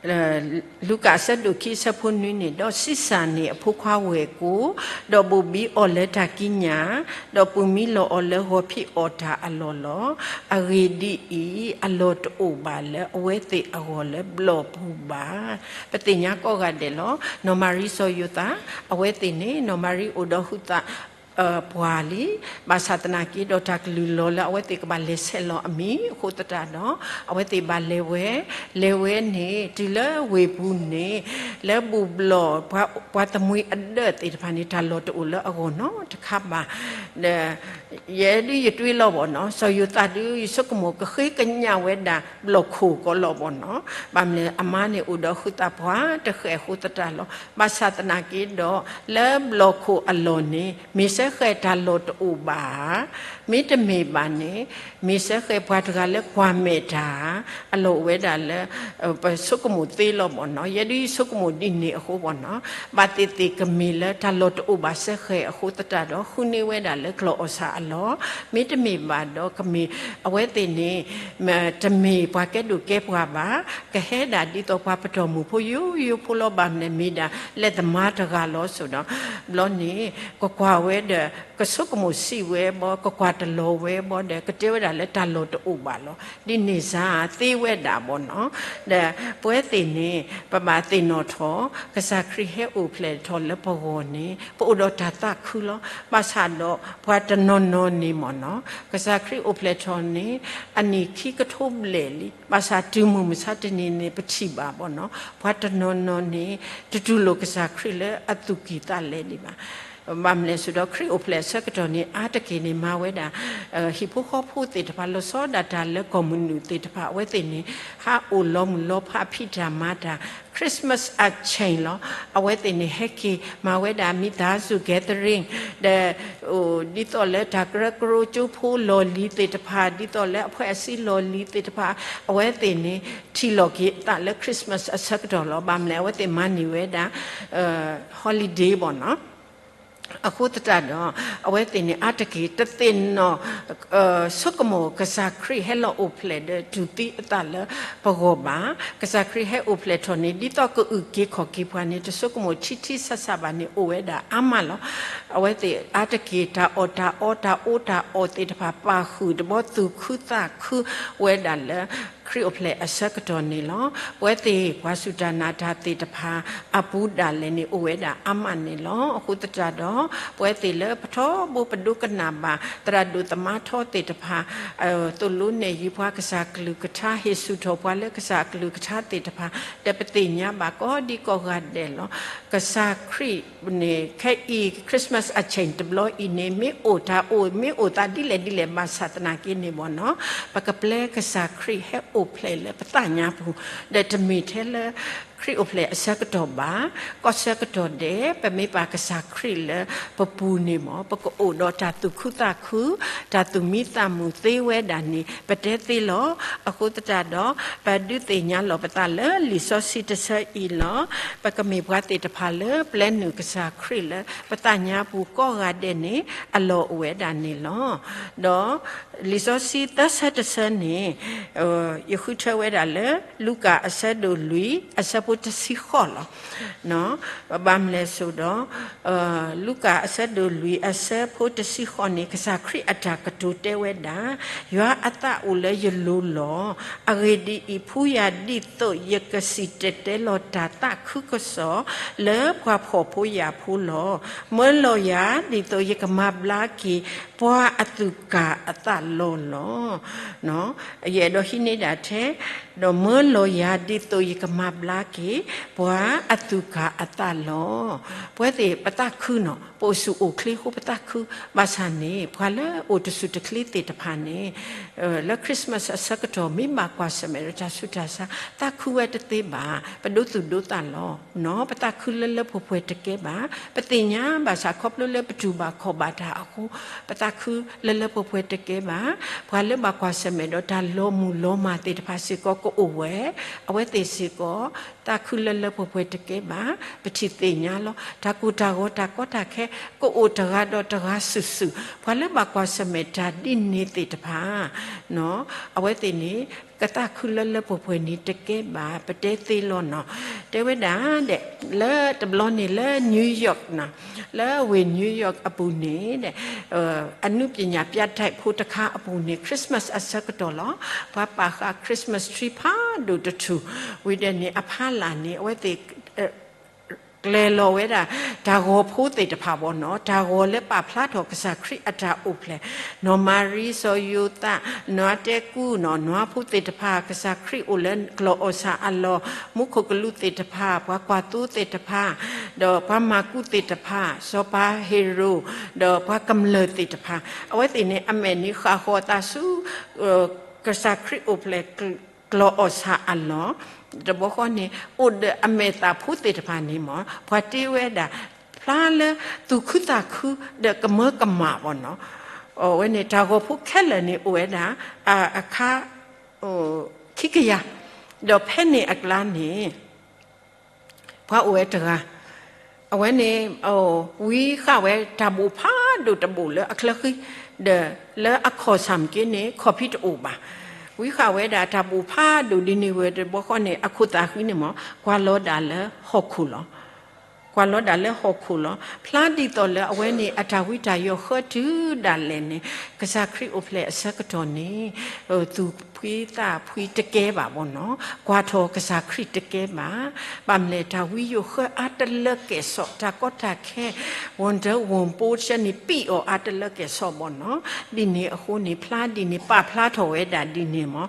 လူၤကၣ်အဆၢဒိၣ်ခံ အဆၢဖိနွံန့ၣ်, ဒီးဆံးစၢ်န့ၢ်အဖိခွါဝဲၢ်ကိာ်, ဒီးဘိၣ်ဘံအီၤလၢတၢ်ကံးညာ်, ဒီးပာ်မံလီၤအီၤလၢဂီၤဖံးအီၣ်တၢ်အလီၢ်လီၤ. အဂ့ၢ်ဒ်အံၤ, အလီၢ်တအိၣ်ဘၣ်လၢအဝဲသ့ၣ်အဂီၢ်လၢဘျီၣ်ပူၤဘၣ်. ပသ့ၣ်ညါကိးဂၤဒဲးလီၤ. နီၢ်မၤရံစီၤယိၤသး, အဝဲသ့ၣ်န့ၣ် နီၢ်မၤရံအိၣ်ဒီးဟုသး ပှၤလံ, ဘၣ်ဆၣ်သနာ်က့ဒီးတၢ်ကလုၢ်လီၤလၢအဝဲသ့ၣ်ကဘၣ်လဲၤဆဲးလီၤအမံၤအဃိသတးဒီး အဝဲသ့ၣ်ဘၣ်လဲၤဝဲ, လဲၤဝဲန့ၣ် တုၤလၢဝ့ၢ်ပူၤန့ၣ်, လၢဘူၣ်ဘျီၣ် ပှၤသမံအဒၢးသ့ၣ်တဖၣ်န့ၣ် တၢ်လီၢ်တအိၣ်လၢအဂီၢ်နီတခါဘၣ်. ဒီး ယဲဒုးယတွံၢ်လီၤဘီနီၤ, စီၤယိၤသးဒုး ယဆိကမိၣ်ကဃ့ကညးဝဲဒၣ် ဘျီၣ်ခိၣ်ကီးလီၤဘီနီၤ, ဘၣ်မနုၤအမါန့ၣ်အိၣ်ဒီးဟုသးပှၤတဃဲၣ်အဃိသတးလီၤ. ဘၣ်ဆၣ်သနာ်က့ဒီး လၢဘျီၣ်ခိၣ်အလီၢ်န့ၣ် မ့ၢ်စ့ၢ်ကီးတၢ်လီၢ်တအိၣ်ဘၣ်ဧါ, မ့တမ့ၢ်ဘၣ်န့ၣ် မ့ၢ်စ့ၢ်ကီးပှၤတဂၤလၢကွၢ်မဲာ်တၢ် အလီၢ်အိၣ်ဝဲဒၣ်လၢ ပဆိကမိၣ်သ့လီၤဘီနီၤ, ယဲဒုးယဆိကမိၣ်ဒ်န့ၣ်အဃိဘီနီၤ, ဘၣ်သ့ၣ်သ့ၣ်ကမ့ၢ်လၢတၢ်လီၢ်တအိၣ်ဘၣ်စ့ၢ်ကီးအဃိသတးဒီး ဃုန့ၢ်ဝဲဒၣ်လၢကျီၢ်အီၣ်ဆၣ်အလီၢ်, မ့တမ့ၢ်ဘၣ်ဒီးကမ့ၢ် အဝဲသ့ၣ်န့ၣ် တမ့ၢ်ပှၤကဲဒိၣ်ကဲပှၢ်ဘၣ်, ကဟဲဒၣ်ဒ်သိးပှၤပတီၢ်မုၢ်ဖိယိယိဖိလီၤ, ဘၣ်မနုၤမ့ၢ်ဒၣ်လဲၤသမါတဂၤလီၤ. ဆိဒီး ဘျီန့ၣ် ကကွၢ်ဝဲဒီး ကဆိကမိၣ်စံးဝဲဘီ, ကကွၢ်တလီၤဝဲဘီဒီး ကတဲဝဲဒၣ်လၢတၢ်လီၢ်တအိၣ်ဘၣ်လီၤ. ဒ်န့ၣ်စ့ၢ်သ့ဝဲဒၣ်ဘီနီၤ, ဒီးပဝဲသ့ၣ်န့ၣ် ပဘၣ်သ့ၣ်နီၣ်ထီၣ် ကစၢ်ခရံာ်ဟဲအိၣ်ဖျဲၣ်ထီၣ်လၢပဂီၢ်န့ၣ် ပအိၣ်ဒီးတၢ်သးခုလီၤ. ဘၣ်ဆၣ်ဒီးပှၤတနီၤနီၤန့ၣ်မ့ၢ်နီၤ, ကစၢ်ခရံာ်အိၣ်ဖျဲၣ်ထီၣ်န့ၣ် အနံၣ်ခံကထိဘျဲၣ်လံ, ဘၣ်ဆၣ်တုၤမုၢ်မဆါတနံၤန့ၣ် ပထံၣ်ဘၣ်ဘီနီၤ, ပှၤတနီၤနီၤန့ၣ် တတူၢ်လိာ်ကစၢ်ခရံာ်လၢအသူၣ်ကံၢ်သးလဲဒံးဘၣ်. ဘၣ်မနုၤလဲၣ်ဆိဒီး ခရံာ်အိၣ်ဖျဲၣ်အဆၢကတီၢ်န့ၣ် အါတက့ၢ်န့ၣ် မၤဝဲဒၣ် ဟံၣ်ဖိဃီဖိသ့ၣ်တဖၣ် လီၤဆီဒၣ်တၢ်လၢကီၢ်မုၢ်နုာ်သ့ၣ်တဖၣ် အဝဲသ့ၣ်န့ၣ် ဟးအိၣ်လီၤမုၢ်လီၤဖး ဖံးတၢ်မၤတၢ် Christmas အချိန်လီၤ. အဝဲသ့ၣ်န့ၣ် ဟဲက့ၤမၤဝဲဒၣ် မိသားစု gathering ဒီး ဒ်သိးလၢတၢ်ကရၢကရိကၠိဖိလီၢ်လံၤသ့ၣ်တဖၣ်, ဒ်သိးလၢအဖွဲ့အစည်းလီၢ်လံၤသ့ၣ်တဖၣ်, အဝဲသ့ၣ်န့ၣ် ထံၣ်လီၤက့ၤအသးလၢ Christmas အဆၢကတီၢ်လီၤ. ဘၣ်မနုၤလဲၣ် အဝဲသ့ၣ်မၤန့ၢ်ဝဲဒၣ် holiday ဘီနီၤ. အဃိသတးဒီး အဝဲသ့ၣ်န့ၣ် အါတက့ၢ်တသ့ၣ်နီၣ် ဆိကမိၣ်ကစၢ်ခရံာ်ဟဲလီၤအိၣ်ဖျဲၣ်ဒီးတူၢ်သံအသးလၢပဂီၢ်ဘၣ်. ကစၢ်ခရံာ်ဟဲအိၣ်ဖျဲၣ်ထီၣ်န့ၣ် ဒ်သိးကအုၣ်က့ၤခီၣ်က့ၤပှၤန့ၣ် တဆိကမိၣ်ထံထံဆးဆးဘၣ်န့ၣ် အိၣ်ဝဲဒၣ်အါမးလီၤ. အဝဲသ့ၣ်အါတက့ၢ် တၢ်အီၣ်တၢ်အီ တၢ်အီတၢ်အီသ့ၣ်တဖၣ် ပာ်ဃုာ်တဘီသူၣ်ခုသးခုဝဲဒၣ်လၢ ခရံာ်အိၣ်ဖျဲၣ်အဆၢကတီၢ်န့ၣ်လီၤ. ပဝဲသ့ၣ်ပှၤစူၢ်တၢ်နာ်တၢ်သ့ၣ်တဖၣ်အပူၤဒၣ်လဲာ်န့ၣ် အိၣ်ဝဲဒၣ်အါမးန့ၣ်လီၤ. အဃိသတးဒီး ပဝဲသ့ၣ်လၢပထီဘိပဒိကနၣ်ဘၣ် သရၣ်ဒိၣ်သမါထီသ့ၣ်တဖၣ် သိၣ်လိနဲၣ်ယုၤပှၤကစၢ်ကလုၢ်ကထါ ဟ့ၣ်ဆူၣ်ထီၣ်ပှၤလၢကစၢ်အကလုၢ်ကထါသ့ၣ်တဖၣ် ဒီးပသ့ၣ်ညါဘၣ်ကိးဒံကိးဂၤဒဲးလီၤ. ကစၢ်ခရံာ်န့ၣ် ခဲအံၤ Christmas အချိန်တဘျီအံၤန့ၣ် မ့ၢ်အိၣ်တၢ်အိၣ် မ့ၢ်အိၣ်သးဒ်လဲၣ်ဒ်လဲၣ် ဘၣ်ဆၣ်သနာ်က့န့ၣ်ဘီနီၤ, ပကပျဲကစၢ်ခရံာ်ဟဲအိၣ်ဖျဲၣ်လၢပသးညါပူၤ ဒီးတမ့ၢ်ထဲလၢ ခရံာ်အိၣ်ဖျဲၣ်အဆၢကတီၢ်ဘၣ်. ကီၢ်ဆၢကတီၢ်ဒဲး ပမ့ၢ်ပာ်ကစၢ်ခရံာ်လၢပပူၤန့ၣ်မ့ၢ် ပကအိၣ်ဒီးတၢ်သူၣ်ခုသးခု, တၢ်သူၣ်မံသးမုာ်သ့ဝဲဒၣ်န့ၣ် ပတဲသ့လီၤ. အဃိသတးဒီး ပဒုးသ့ၣ်ညါလီၤပသးလၢလံာ်စီဆှံတဆၢအံၤလီၤ. ပကမ့ၢ်ပှၤသ့ၣ်တဖၣ်လၢပျဲနုာ်ကစၢ်ခရံာ်လၢ ပသးညါပူၤကိးဂၤဒဲးန့ၣ် အလီၢ်အိၣ်ဝဲဒၣ်န့ၣ်လီၤ. ဒီးလံာ်စီဆှံသၢဆၢတဆၢန့ၣ် ယဃုထၢဝဲဒၣ်လၢ လူၤကၣ်အဆၢဒိၣ်လွံၢ် အဆၢဖိတဆံဃိးလီၤ. ဘၣ်မနုၤလဲၣ်ဆိဒီး လူၤကၣ်အဆၢဒိၣ်လွံၢ် အဆၢဖိတဆံဃိးန့ၣ် ကစၢ်ခရံာ်အတၢ်ကတိၤတဲဝဲဒၣ်, ယွၤအသးအိၣ်လၢယလိၤလီၤ. အဂ့ၢ်ဒ်အံၤ, ဖှူယၤဒ်သိးယကစံၣ်တဲၤတဲလီၤတၢ်သးခုကစီၣ် လၢပှၤဖှီၣ်ဖိယာ်ဖိလီၤ. မၢလီၤယၤဒ်သိးယကမၤဘျါက့ၤ ပှၤအသူၣ်ကၢ်အသးလီၤလီၤ. ယအဲၣ်ဒိးဟံးန့ၢ်ဒၣ်ထဲ, ဒီးမၢလီၤယၤဒ်သိးယကမၤဘျါက့ၤ ပှၤအသူၣ်ကၢ်အသးလီၤ. ပဝဲသ့ၣ်ပသးခုနီၤ, ပအိၣ်ဆူၣ်အိၣ်ချ့အဃိပသးခု, ဘၣ်ဆၣ်န့ၣ် ပှၤလၢအိၣ်တဆူၣ်တချ့သ့ၣ်တဖၣ်န့ၣ် လၢ Christmas အဆၢကတီၢ် မ့ၢ်ဘၣ်ကွၢ်ဆၢၣ်မဲာ်ဒီးတၢ်ဆူးတၢ်ဆါ သးခုဝဲတသ့ဘၣ်, ပဒိသူၣ်ဒိသးလီၤ. ပသးခုလၢလၢပှဲၤပှဲၤတကဲဘၣ်. ပသ့ၣ်ညါဘၣ်ဆၣ်ခီဖျိလၢပတူၢ်ဘၣ်ခီၣ်ဘၣ်တၢ်အဃိ ပသးခုလၢလၢပှဲၤပှဲၤတကဲဘၣ်. ပှၤလၢဘၣ်ကွၢ်ဆၢၣ်မဲာ်ဒီးတၢ်လီၤမုၢ်လီၤမၢ်သ့ၣ်တဖၣ်စ့ၢ်ကီးကအိၣ်ဝဲ, အဝဲသ့ၣ်စ့ၢ်ကီး သးခုလၢလၢပှဲၤပှဲၤတကဲဘၣ်. ပထံၣ်သ့ၣ်ညါလီၤ. တၢ်ကိၢ်တၢ်ဂီၤတၢ်ကီတၢ်ခဲ ကအိၣ်တဂၤဒီးတဂၤစုာ်စုာ်, ပှၤလၢဘၣ်ကွၢ်ဆၢၣ်မဲာ်တၢ်ဒ်န့ၣ်သ့ၣ်တဖၣ် အဝဲသ့ၣ်န့ၣ် ကသးခုလၢလၢပှဲၤပှဲၤန့ၣ်တကဲဘၣ်, ပတဲသ့လီၤနီၤ. တဲဝဲဒၣ်ဒဲး လၢတဘျီန့ၣ်လၢ New York နီၤ, လၢဝ့ၢ် New York အပူၤန့ၣ်ဒဲး အနုပညာပြတိုက်ဖိတခါအပူၤန့ၣ် Christmas အဆၢကတီၢ်လီၤ. ပှၤပာ်ဃာ် Christmas tree ဖးဒိၣ်တထူၣ်, ဝံၤဒီးန့ၣ် အဖီလာ်န့ၣ် အဝဲသ့ၣ် ကျဲၤလီၤဝဲဒၣ် တၢ်ဂီၤဖိသ့ၣ်တဖၣ်ဘၣ်နီၤ, တၢ်ဂီၤလၢပာ်ဖျါထီၣ်ကစၢ်ခရံာ်အတၢ်အိၣ်ဖျဲၣ်, နီၢ်မၤရံ စီၤယိၤသး, နွၤတဲကူနီၤ, နွၤဖိသ့ၣ်တဖၣ် ကစၢ်ခရံာ်အိၣ်လၢကျီၢ်အီၣ်ဆၣ်အလီၢ်, မူခိၣ်ကလူးသ့ၣ်တဖၣ်, ပှၤကွၢ်သိသ့ၣ်တဖၣ်, ဒီးပှၤမၤကူသ့ၣ်တဖၣ်, စီၤပၤဟ့ရိၣ်, ဒီးပှၤကမျၢၢ်သ့ၣ်တဖၣ်, အဝဲသ့ၣ်န့ၣ် အမဲာ်န့ၣ်ဃၣ်ဃီၤသးဆူ ကစၢ်ခရံာ်အိၣ်ဖျဲၣ် ကျီၢ်အီၣ်ဆၣ်အလီၢ်, တဘျီဃီန့ၣ် အိၣ်ဒီးအမဲာ်သးဖိသ့ၣ်တဖၣ်န့ၣ်မ့ၢ် ပှၤတ့ဝဲဒၣ် ဖျါလၢသူၣ်ခုသးခု ဒီးကမၢကမၣ်ဘၣ်နီၤ. အဝဲန့ၣ် တၢ်ဂီၤဖိခဲလၢာ်န့ၣ် အိၣ်ဝဲဒၣ် အခါ ခံကယၤ, ဒီးဖဲန့ၣ်အကျါန့ၣ် ပှၤအိၣ်ဝဲတဂၤ, အဝဲန့ၣ် ဝံဃာ်ဝဲတၢ်ဘိၣ်ဖးဒိၣ်တဘိၣ်လၢအချၢဃံ, ဒီးလၢအခီၣ်ဆၣ်မ့ၢ်က့န့ၣ် ခီၣ်ဖံးတအိၣ်ဘၣ်. ဝံဃာ်ဝဲဒၣ်တၢ်ဘိၣ်ဖးဒိၣ်ဒ်န့ၣ်ဝဲတဘျီဃီန့ၣ် အခိၣ်သးဃံန့ၣ်မ့ၢ် ကွၢ်လီၤဒၣ်လၢဟီၣ်ခိၣ်လီၤ. ကွၢ်လီၤဒၣ်လၢဟီၣ်ခိၣ်လီၤ. ဖျါဒ်သိးလၢအဝဲန့ၣ် အတၢ်ဝံတၢ်ယိးဃၢတုၤဒၣ်လဲာ်န့ၣ် ကစၢ်ခရံာ်အိၣ်ဖျဲၣ်အဆၢကတီၢ်န့ၣ် သူၣ်ဖှံသးဖှံတကဲဘၣ်ဘၣ်နီၤ, ကွၢ်ထီၣ်ကစၢ်ခရံာ်တကဲဘၣ်. ဘၣ်မနုၤလဲၣ် တၢ်ဝံယိးဃၢအါတလၢကဲၣ်ဆိး တၢ်ကီတၢ်ခဲ ဝီၤဒၢဝီၤပိဆၢန့ၣ် ပံၣ်အီၤအါတလၢကဲၣ်ဆိးဘၣ်နီၤ. ဒ်န့ၣ်အဃိန့ၣ် ဖျါဒ်န့ၣ် ပာ်ဖျါထီၣ်ဝဲဒၣ်ဒ်န့ၣ်မ့ၢ်,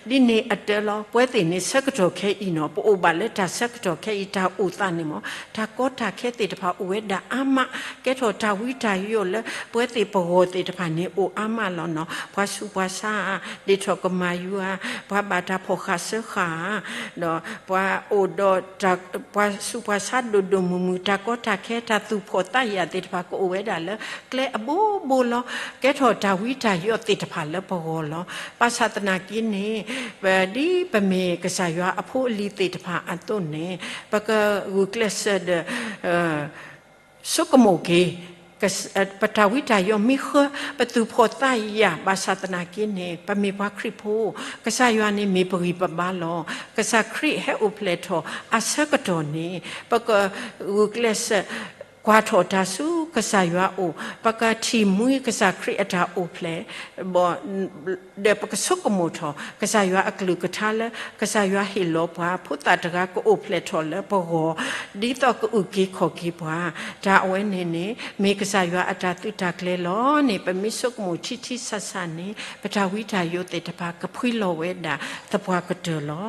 ဒီးဒ်န့ၣ်အတၢ်လီၤ ပဝဲသ့ၣ်န့ၣ် ဆၢကတီၢ်ခဲအံၤနီၤ ပအိၣ်ဘၣ်လၢတၢ်ဆၢကတီၢ်ခဲအံၤ တၢ်အိၣ်သးန့ၣ်မ့ၢ် တၢ်ကီတၢ်ခဲသ့ၣ်တဖၣ်အိၣ်ဝဲဒၣ်အါမး, ကဲထီၣ်တၢ်ဝံတၢ်ယိးလၢပဝဲသ့ၣ်ပဂီၢ်သ့ၣ်တဖၣ်န့ၣ် အိၣ်အါမးလီၤနီၤ. ပှၤဆူးပှၤဆါဧါ, ဒ့ၣ်ထီၣ်ကမၤယူၤဧါ, ပှၤဘၣ်တၢ်ဖီၣ်ဃာ်စၢဃာ်ဧါ, ဒီးပှၤအိၣ်ဒီး ပှၤဆူးပှၤဆါဒိၣ်ဒိၣ်မုၢ်မုၢ် တၢ်ကီတၢ်ခဲ တၢ်သူၣ်ဖှီၣ်သးယာ်သ့ၣ်တဖၣ် ကအိၣ်ဝဲဒၣ်လၢကျဲအဘိဘိလီၤ. ကဲထီၣ်တၢ်ဝံတၢ်ယိးသ့ၣ်တဖၣ်လၢပဂီၢ်လီၤ. ဘၣ်ဆၣ်သနာ်က့န့ၣ် ဒ်ပမ့ၢ်ကစၢ်ယွၤအဖိအလံၤသ့ၣ်တဖၣ်အသိးန့ၣ် ပကဂုာ်ကျဲးစၢးဒီး ဆိကမိၣ်က့ၤ ပတၢ်ဝံတၢ်ယိးမ့ၢ်ဃၢ ပသူၣ်ဖှီၣ်သးယာ် ဘၣ်ဆၣ်သနာ်က့န့ၣ် ပမ့ၢ်ပှၤခရံာ်ဖိ, ကစၢ်ယွၤန့ၣ်မ့ၢ်ပဂံၢ်ပဘါလီၤ. ကစၢ်ခရံာ်ဟဲအိၣ်ဖျဲၣ်ထီၣ်အဆၢကတီၢ်န့ၣ် ပကဂုာ်ကျဲးစၢး ကွၢ်ထီၣ်တၢ်ဆူကစၢ်ယွၤအအိၣ်, ပကထံၣ်မှံကစၢ်ခရံာ်အတၢ်အိၣ်ဖျဲၣ် ဒီးပကဆိကမိၣ်ထီၣ် ကစၢ်ယွၤအကလုၢ်ကထါလၢ ကစၢ်ယွၤဟ့ၣ်လီၤပှၤ ဖိသၣ်တဂၤကအိၣ်ဖျဲၣ်ထီၣ်လၢပဂီၢ် ဒ်သိးကအုၣ်က့ၤခီၣ်က့ၤပှၤ, တၢ်အဝဲန့ၣ်န့ၣ် မ့ၢ်ကစၢ်ယွၤအတၢ်သုးတၢ်ကျဲၤလီၤန့ၣ် ပမ့ၢ်ဆိကမိၣ်ထံထံဆးဆးန့ၣ် ပတၢ်ဝံတၢ်ယိးသ့ၣ်တဖၣ်ကဖှံလီၤဝဲဒၣ်သပှၢ်ကတၢၢ်လီ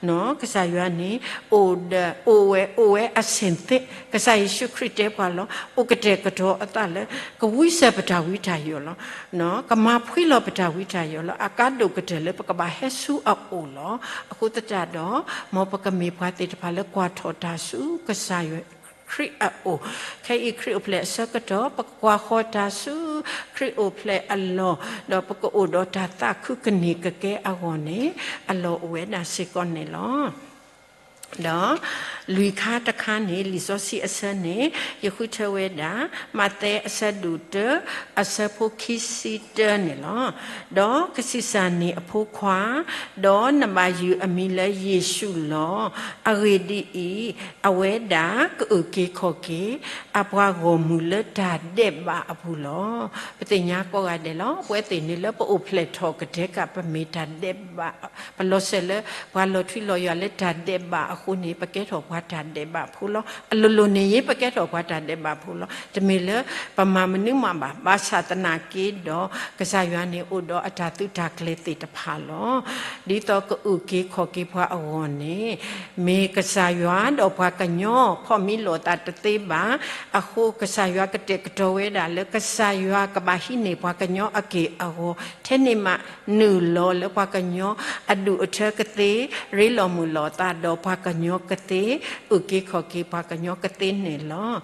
ၤ. ကစၢ်ယွၤန့ၣ် အိၣ်ဒီး အိၣ်ဝဲ အိၣ်ဝဲအဆ့ၣ်သ့ၣ်, ကစၢ်ယ့ၣ်ၡူးခရံာ်တဲ ပှၤလီၤ. အိၣ်ကတဲာ်ကတီၤအသးလၢ ကဝံစၢၤပတၢ်ဝံတၢ်ယိးလီၤ. ကမၤဖှံလီၤပတၢ်ဝံတၢ်ယိးလီၤ. အကါဒိၣ်ကတၢၢ်လၢပကဘၣ်ဟဲဆူအအိၣ်လီၤ. အဃိသတးဒီး မ်ပကမ့ၢ်ပှၤသ့ၣ်တဖၣ်လၢကွၢ်ထီၣ်တၢ်ဆူကစၢ်ယွၤခရံာ်အအိၣ်, ခဲအံၤခရံာ်အိၣ်ဖျဲၣ်အဆၢကတီၢ် ပကကွၢ်ဃီၤတၢ်ဆူခရံာ်အိၣ်ဖျဲၣ်အလီၢ်, ဒီးပကအိၣ်ဒီးတၢ်သးခုကန့ၢ်ကကဲအဂီၢ်န့ၣ် အလီၢ်အိၣ်ဝဲဒၣ်စ့ၢ်ကီးန့ၣ်လီၤ. ဒီးလွံၢ်ခါတခါန့ၣ် လံာ်စီဆှံအဆၢန့ၣ် ယဃုထၢဝဲဒၣ် မးသဲအဆၢဒိၣ်တၢ အဆၢဖိခံဆံတၢန့ၣ်လီၤ. ဒီးကဆံးစၢ်န့ၢ်အဖိခွါ, ဒီးနဘၣ်ယုၢ်အမံၤလၢယ့ၣ်ၡူးလီၤ. အဂ့ၢ်ဒ်အံၤ, အဝဲဒၣ်ကအုၣ်က့ၤခီၣ်က့ၤ အပှၤဂီၢ်မုၢ်လၢတၢ်ဒဲးဘးအပူၤလီၤ. ပသ့ၣ်ညါကိးဂၤဒဲးလီၤ. ပဝဲသ့ၣ်န့ၣ်လၢပအိၣ်ဖျဲၣ်ထီၣ်ကတၢၢ်က ပမ့ၢ်တၢ်ဒဲးဘး, ပလီၤစၢၤလၢပှၤလီၤထွံလီၤယွၤလၢတၢ်ဒဲးဘးအဃိန့ၣ် ပကဲထီၣ်ပှၤတၢ်ဒဲးဘးဖိလီၤ. အလိၤလိၤန့ၣ်ယ့ ပကဲထီၣ်ပှၤတၢ်ဒဲးဘးဖိလီၤ. တမ့ၢ်လၢပမၤမနုၤမးဘၣ်. ဘၣ်ဆၣ်သနာ်က့ဒီး ကစၢ်ယွၤန့ၣ်အိၣ်ဒီးအတၢ်သုးတၢ်ကျဲၤသ့ၣ်တဖၣ်လီၤ. ဒ်သိးကအုၣ်က့ၤခီၣ်က့ၤပှၤအဂီၢ်န့ၣ် မ့ၢ်ကစၢ်ယွၤဒီးပှၤကညီ ခီၣ်မံလိာ်သးတသ့ဘၣ်. အဃိကစၢ်ယွၤကတဲာ်ကတီၤဝဲဒၣ်လၢ ကစၢ်ယွၤကဘၣ်ဟံးန့ၢ်ပှၤကညီအက့ၢ်အဂီၤ ထဲန့ၣ်မးနုာ်လီၤလၢပှၤကညီအဒူၣ်အထၢကသ့, ရ့လိာ်မုာ်လိာ်သးဒီးပှၤကညီကသ့, အုၣ်က့ၤခီၣ်က့ၤပှၤကညီကသ့န့ၣ်လီၤ.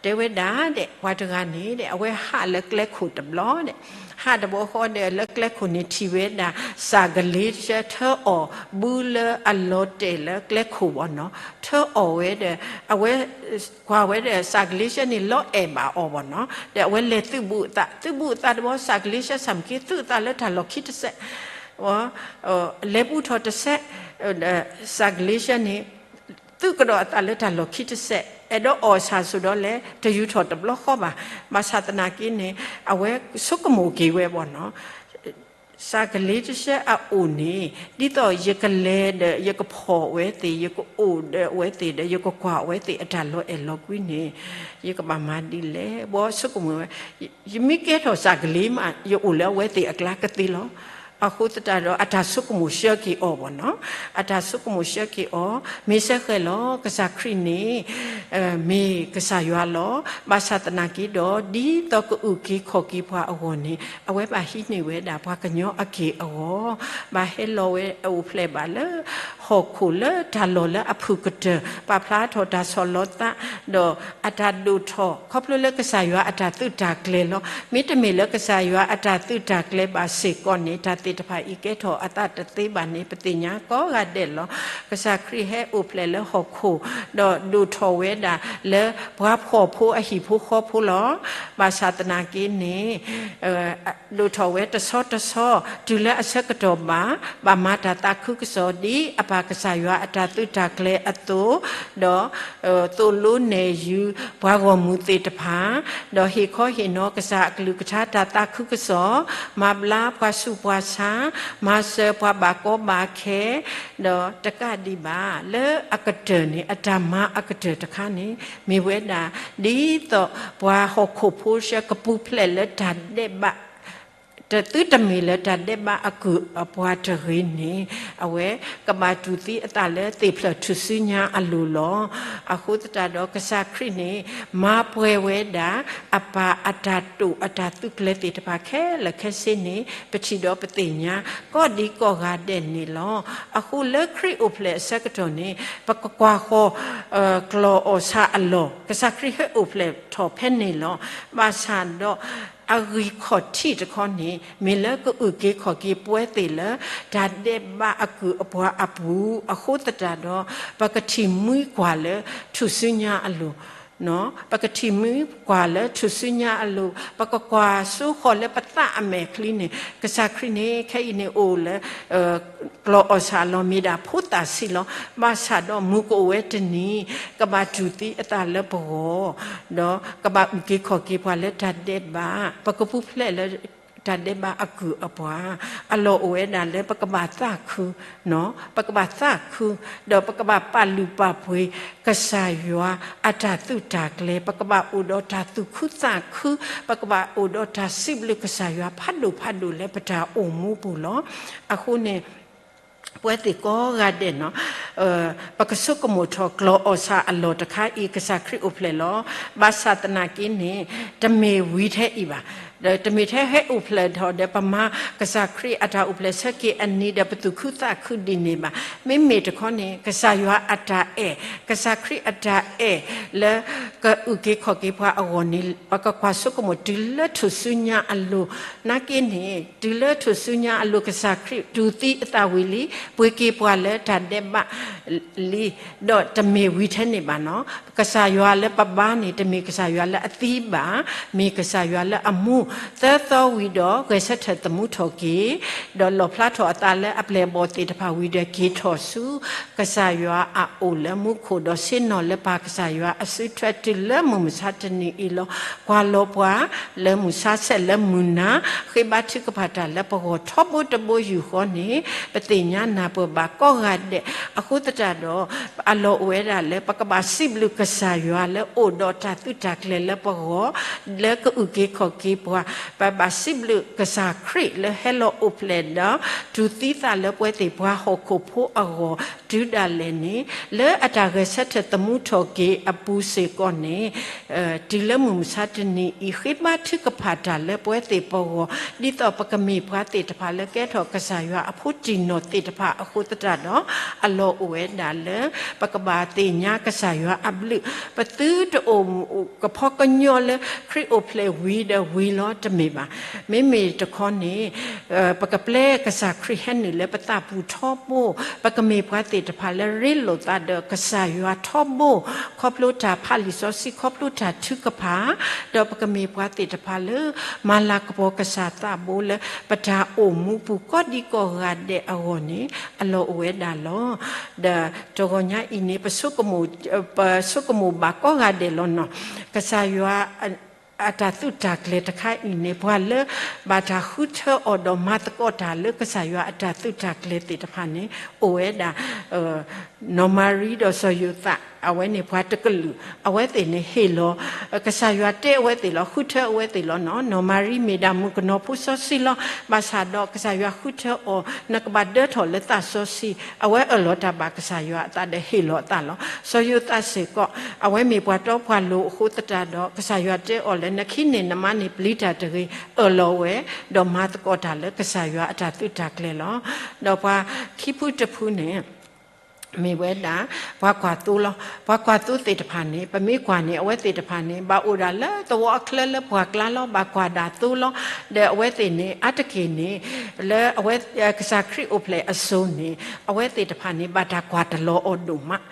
တဲဝဲဒၣ်ဒဲး ပှၤတဂၤန့ၣ်ဒဲး အဝဲဟးလၢကျဲခိၣ်တဘျီဒဲး, ဟးတဘျီဃီဒီး လၢကျဲခိၣ်န့ၣ်ထံၣ်ဝဲဒၣ် စၢ်ကလ့ဆၢထၢအီၣ်ဘုလၢအလီၤတဲာ်လၢကျဲခိၣ်ဘၣ်နီၤ. ထၢအီၣ်ဝဲဒီး အဝဲကွၢ်ဝဲဒီး စၢ်ကလ့ဆၢန့ၣ် လီၤအဲၣ်ဘၣ်အီၤဘၣ်နီၤ. ဒီးအဝဲလဲၤသုးဘူးအသး, သုးဘူးအသးတဘျီ စၢ်ကလ့ဆၢဆၣ်မ့ၢ်က့ သုးအသးလၢတၢ်လီၢ်ခံတစဲး လဲၤဘူးထီၣ်တစဲး, စၢ်ကလ့ဆၢန့ၣ် သုးကဒီးအသးလၢတၢ်လီၢ်ခံတစဲး, အဲၣ်ဒိးအီၣ်ဆၣ်စိၤဒီးလဲၤ တယူၤထီၣ်တဘျီဃီဘၣ်. ဘၣ်ဆၣ်သနာ်က့န့ၣ် အဝဲဆိကမိၣ်က့ၤဝဲဘၣ်နီၤ. စၢ်ကလ့တဆၢအအိၣ်န့ၣ် ဒ်သိးယကလဲၤဒီး ယကဖီၣ်အဝဲသ့ၣ်, ယကအိၣ်ဒီးအဝဲသ့ၣ်ဒီး ယကကွၢ်အဝဲသ့ၣ်အတၢ်လီၤအဲၣ်လီၤကွံန့ၣ် ယကဘၣ်မၤဒ်လဲၣ်. ဘီဆိကမိၣ်ဝဲ, ယမ့ၢ်ကဲထီၣ်စၢ်ကလ့မး ယအိၣ်လၢအဝဲသ့ၣ်အကျါကသ့လီၤ. အဃိသတးဒီး အတၢ်ဆိကမိၣ်ဆှၢက့ၤအီၤဘၣ်နီၤ. အတၢ်ဆိကမိၣ်ဆှၢက့ၤအီၤ, မ့ၢ်စ့ၢ်ကီးလီၤ ကစၢ်ခရံာ်န့ၣ် မ့ၢ်ကစၢ်ယွၤလီၤ. ဘၣ်ဆၣ်သနာ်က့ဒီး ဒ်သိးကအုၣ်က့ၤခီၣ်က့ၤပှၤအဂီၢ်န့ၣ် အဝဲဘၣ်ဟံးန့ၢ်ဝဲဒၣ်ပှၤကညီအက့ၢ်အဂီၤ, ဘၣ်ဟဲလီၤဝဲအအိၣ်ဖျဲၣ်ဘၣ်လၢ ဟီၣ်ခိၣ်လၢတၢ်လီၢ်လၢအဖုၣ်ကတၢၢ်, ပာ်ဖျါထီၣ်တၢ်ဆီၣ်လီၤသး, ဒီးအတၢ်ဒိၣ်ထီၣ် ခီဖျိလၢကစၢ်ယွၤအတၢ်သုးတၢ်ကျဲၤလီၤ. မ့တမ့ၢ်လၢကစၢ်ယွၤအတၢ်သုးတၢ်ကျဲၤဘၣ်စ့ၢ်ကီးန့ၣ် တၢ်သ့ၣ်တဖၣ်အံၤကဲထီၣ်အသးတသ့ဘၣ်န့ၣ် ပသ့ၣ်ညါကိးဂၤဒဲးလီၤ. ကစၢ်ခရံာ်ဟဲအိၣ်ဖျဲၣ်လၢဟီၣ်ခိၣ်, ဒီးဒိၣ်ထီၣ်ဝဲဒၣ်လၢပှၤဖှီၣ်ဖိအဟံၣ်ဖိဃီဖိလီၤ. ဘၣ်ဆၣ်သနာ်က့န့ၣ် ဒိၣ်ထီၣ်ဝဲတဆီတဆီ တုၤလၢအဆၢကတီၢ်ဘၣ်, ဘၣ်မၤတၢ်သးခုကစီၣ် ဒ်အပၢ်ကစၢ်ယွၤအတၢ်သုးတၢ်ကျဲၤအသိး, ဒီးသိၣ်လိနဲၣ်ယုၤပှၤဂီၢ်မုၢ်သ့ၣ်တဖၣ်, ဒီးဟ့ၣ်ခီဟ့ၣ်နီၤကစၢ်အကလုၢ်ကထါတၢ်သးခုကစီၣ်, မၤဘျါပှၤဆူးပှၤဆါ, မၤစၢၤပှၤဘၣ်ကီဘၣ်ခဲ, ဒီးတကးဒံးဘၣ် လၢအကတၢၢ်န့ၣ် အတၢ်မၤအကတၢၢ်တခါန့ၣ် မ့ၢ်ဝဲဒၣ် ဒ်သိးပှၤဟီၣ်ခိၣ်ဖိဆှၢကပူၤဖျဲးလၢတၢ်ဒဲးဘး, တသုတမ့ၢ်လၢတၢ်ဒဲးဘးအကုၢ်အပှၤတဂ့ၤန့ၣ်, အဝဲကဘၣ်တူၢ်သံအသးလၢသ့ၣ်ဖျၢၣ်ထူၣ်စုညါအလိၤလီၤ. အဃိသတးဒီးကစၢ်ခရံာ်န့ၣ် မၤပှဲၤဝဲဒၣ် အပၢ်အတၢ်တိာ်အတၢ်သုးကျဲၤသ့ၣ်တဖၣ်ခဲလၢာ်ခဲဆ့န့ၣ် ပထံၣ်ဒီးပသ့ၣ်ညါ ကိးဒံကိးဂၤဒဲးန့ၣ်လီၤ. အဃိလၢခရံာ်အိၣ်ဖျဲၣ်အဆၢကတီၢ်န့ၣ် ပကကွၢ်ဃီၤ ကျီၢ်အီၣ်ဆၣ်အလီၢ် ကစၢ်ခရံာ်ဟဲအိၣ်ဖျဲၣ်ထီၣ်ဖဲန့ၣ်လီၤ. ဘၣ်ဆၣ်ဒီး အဂံၢ်ခီၣ်ထံးတခီန့ၣ် မ့ၢ်လၢကအုၣ်က့ၤခီၣ်က့ၤပဝဲသ့ၣ်လၢ တၢ်ဒဲးဘးအကုၢ်အပှၤအပူၤ အဃိသတးဒီး ပကထံၣ်မှံကွၢ်လၢထူၣ်စုညါအလိၤ ပကထံၣ်မှံကွၢ်လၢထူၣ်စုညါအလိၤ ပကကွၢ်စိဃီၤလၢပသးအမဲာ်ချံန့ၣ် ကစၢ်ခရံာ်န့ၣ် ခဲအံၤန့ၣ်အိၣ်လၢ ကျီၢ်အီၣ်ဆၣ်အလီၢ်မ့ၢ်ဒၣ်ဖိသၣ်ဆံးလီၤ. ဘၣ်ဆၣ်ဒီးမုၢ်ကအိၣ်ဝဲတနံၤ ကဘၣ်တူၢ်သံအသးလၢပဂီၢ် ဒီးကဘၣ်အုၣ်က့ၤခီၣ်က့ၤပှၤလၢတၢ်ဒဲးဘး ပကပူၤဖျဲးလၢ တၢ်ဒဲးဘးအကုၢ်အပှၤ အလီၢ်အိၣ်ဝဲဒၣ်လၢပကဘၣ်သးခု ပကဘၣ်သးခု ဒီးပကဘၣ်ပာ်လုၢ်ပာ်ပှ့ၤ ကစၢ်ယွၤအတၢ်သုးတၢ်ကျဲၤ ပကဘၣ်အိၣ်ဒီးတၢ်သူၣ်ခုသးခု ပကဘၣ်အိၣ်ဒီးတၢ်စံးဘျုးကစၢ်ယွၤဖးဒိၣ်ဖးဒိၣ်လၢပတၢ်အိၣ်မူပူၤလီၤ. အဃိန့ၣ် ပဝဲသ့ၣ်ကိးဂၤဒဲးနီၤ, ပကဆိကမိၣ်ထီၣ်ကျီၢ်အီၣ်ဆၣ်အလီၢ်တခါအံၤ ကစၢ်ခရံာ်အိၣ်ဖျဲၣ်လီၤ. ဘၣ်ဆၣ်သနာ်က့န့ၣ် တမ့ၢ်ဝံထဲအံၤဘၣ်. ဒီးတမ့ၢ်ထဲဟဲအိၣ်ဖျဲၣ်ထီၣ်ဒီး ပမၤကစၢ်ခရံာ်အတၢ်အိၣ်ဖျဲၣ်ဆၢက့ၤအနံၤဒီး ပသူၣ်ခုသးခုဒ်န့ၣ်ဘၣ်. မ့မ့ၢ်တခီန့ၣ် ကစၢ်ယွၤအတၢ်အဲၣ်, ကစၢ်ခရံာ်အတၢ်အဲၣ်လၢ ကအုၣ်က့ၤခီၣ်က့ၤပှၤအဂီၢ်န့ၣ် ပကကွၢ်ဆိကမိၣ်တုၤလၢထူၣ်စုညါအလိၤ, နာ်က့န့ၣ် တုၤလၢထူၣ်စုညါအလိၤ ကစၢ်ခရံာ်တူၢ်သံအသးဝံၤလံ, ပှ့ၤက့ၤပှၤလၢတၢ်ဒဲးဘးလံ, ဒီးတမ့ၢ်ဝံထဲန့ၣ်ဘၣ်နီၤ. ကစၢ်ယွၤလၢပဘါန့ၣ် တမ့ၢ်ကစၢ်ယွၤလၢအသံဘၣ်, မ့ၢ်ကစၢ်ယွၤလၢအမူ, သၢသီဝံၤဒီး ဂဲၤဆၢထၢၣ်သမူထီၣ်က့ၤ, ဒီးလီၣ်ဖျါထီၣ်အသးလၢအပျဲၢ်အဘီၣ်သ့ၣ်တဖၣ်ဝံၤဒီး က့ၤထီၣ်ဆူ ကစၢ်ယွၤအအိၣ်လၢမူခိၣ်, ဒီးဆ့ၣ်နီၤလၢပၢ်ကစၢ်ယွၤအစုထွဲ တုၤလၢမုၢ်မဆါတနံၤအံၤလီၤ. ကွၢ်လီၤပှၤလၢမုၢ်ဆါဆဲးလၢမုၢ်နၤ, ဃ့ဘါထုကဖၣ်တၢ်လၢပဂီၢ်ထီဘိတဘိယူၢ်ဃီန့ၣ် ပသ့ၣ်ညါနၢ်ပၢၢ်ဘၣ်ကိးဂၤဒဲး. အဃိသတးဒီး အလီၢ်အိၣ်ဝဲဒၣ်လၢ ပကဘၣ်စံးဘျုးကစၢ်ယွၤလၢအိၣ်ဒီးတၢ်သုးတၢ်ကျဲၤလၢပဂီၢ်, လၢကအုၣ်က့ၤခီၣ်က့ၤပှၤ, ပဘၣ်စံးဘျုးကစၢ်ခရံာ်လၢဟဲလီၤအိၣ်ဖျဲၣ်ဒီး တူၢ်သံသးလၢပဝဲသ့ၣ်ပှၤဟီၣ်ခိၣ်ဖိအဂီၢ် တုၤဒၣ်လဲာ်န့ၣ် လၢအတၢ်ဂဲၤဆၢထၢၣ်သမူထီၣ်က့ၤအပူၤစ့ၢ်ကီးန့ၣ် တုၤလၢမုၢ်မဆါတနံၤအံၤ ဃ့ဘါထုကဖၣ်တၢ်လၢပဝဲသ့ၣ်ပဂီၢ် ဒ်သိးပကမ့ၢ်ပှၤသ့ၣ်တဖၣ်လၢကဲထီၣ်ကစၢ်ယွၤအဖိတံၢ်နီၢ်သ့ၣ်တဖၣ်အဃိသတးဒီး အလီၢ်အိၣ်ဝဲဒၣ်လၢ ပကဘၣ်သ့ၣ်ညါကစၢ်ယွၤအဘျုး, ပသုတအိၣ်ကဖီကညီလၢ ခရံာ်အိၣ်ဖျဲၣ်ဝံၤဒီးဝံၤလီၤတမ့ၢ်ဘၣ်. မ့မ့ၢ်တခီန့ၣ် ပကပျဲကစၢ်ခရံာ်ဟဲနုာ်လၢပသးပူၤထီဘိ, ပကမ့ၢ်ပှၤသ့ၣ်တဖၣ်လၢရ့လိာ်သးဒီးကစၢ်ယွၤထီဘိ, ခီဖျိတၢ်ဖးလံာ်စီဆှံ ခီဖျိတၢ်ထုကဖၣ်, ဒီးပကမ့ၢ်ပှၤသ့ၣ်တဖၣ်လၢ မၤလၤကပီၤကစၢ်သးဘိလၢ ပတၢ်အိၣ်မူပူၤကိးဒံကိးဂၤဒဲးအဂီၢ်န့ၣ် အလီၢ်အိၣ်ဝဲဒၣ်လီၤ. ဒီးတဂီၤညါအံၤန့ၣ် ပဆိကမိၣ်, ပဆိကမိၣ်ဘၣ်ကိးဂၤဒဲးလီၤနီၤ. ကစၢ်ယွၤ အတၢ်သုးတၢ်ကျဲၤတခါအံၤန့ၣ် ပှၤလၢ ဘၣ်တၢ်ဃုထၢအီၤဒီးမၤသကိးတၢ်လၢကစၢ်ယွၤအတၢ်သုးတၢ်ကျဲၤသ့ၣ်တဖၣ်န့ၣ် အိၣ်ဝဲဒၣ် နီၢ်မၤရံဒီးစီၤယိၤသး အဝဲန့ၣ်ပှၤတကလုာ် အဝဲသ့ၣ်န့ၣ်ဟ့ၣ်လီၤ ကစၢ်ယွၤတဲအဝဲသ့ၣ်လီၤ ဃုထၢအဝဲသ့ၣ်လီၤနီၤ. နီၢ်မၤရံမ့ၢ်ဒၣ်မုၣ်ကနီၤဖိစီဆှံလီၤ. ဘၣ်ဆၣ်ဒီးကစၢ်ယွၤဃုထၢအီၤ နကဘၣ်ဒၢထီၣ်လၢသးစီဆှံ. အဝဲအၢၣ်လီၤတၢ်ဘၣ်ကစၢ်ယွၤအသးဒီးဟ့ၣ်လီၤအသးလီၤ. စီၤယိၤသးစ့ၢ်ကီး အဝဲမ့ၢ်ပှၤတီပှၤလိၤအဃိသတးဒီး ကစၢ်ယွၤတဲအီၤလၢ နခံန့ၢ်နမါန့ၣ် ပျံၤတၢ်တဂ့ၤ, အၢၣ်လီၤဝဲ ဒီးမၤသကိးတၢ်လၢကစၢ်ယွၤအတၢ်သုးတၢ်ကျဲၤလီၤ. ဒီးပှၤခံဖုတဖုန့ၣ် မ့ၢ်ဝဲဒၣ် ပှၤကွၢ်သိလီၤ. ပှၤကွၢ်သိသ့ၣ်တဖၣ်န့ၣ် ပမ့ၢ်ကွၢ်န့ၣ် အဝဲသ့ၣ်တဖၣ်န့ၣ် ဘၣ်အိၣ်ဒၣ်လၢသဝီအချၢလၢပှၢ်ကျါလီၤ. ဘၣ်ကွၢ်ဒၣ်သိလီၤ. ဒီးအဝဲသ့ၣ်န့ၣ် အါတက့ၢ်န့ၣ် လၢအဝဲ ကစၢ်ခရံာ်အိၣ်ဖျဲၣ်အစိၤန့ၣ် အဝဲသ့ၣ်တဖၣ်န့ၣ် ဘၣ်တၢ်ကွၢ်တလီၤအီၤဒိၣ်မး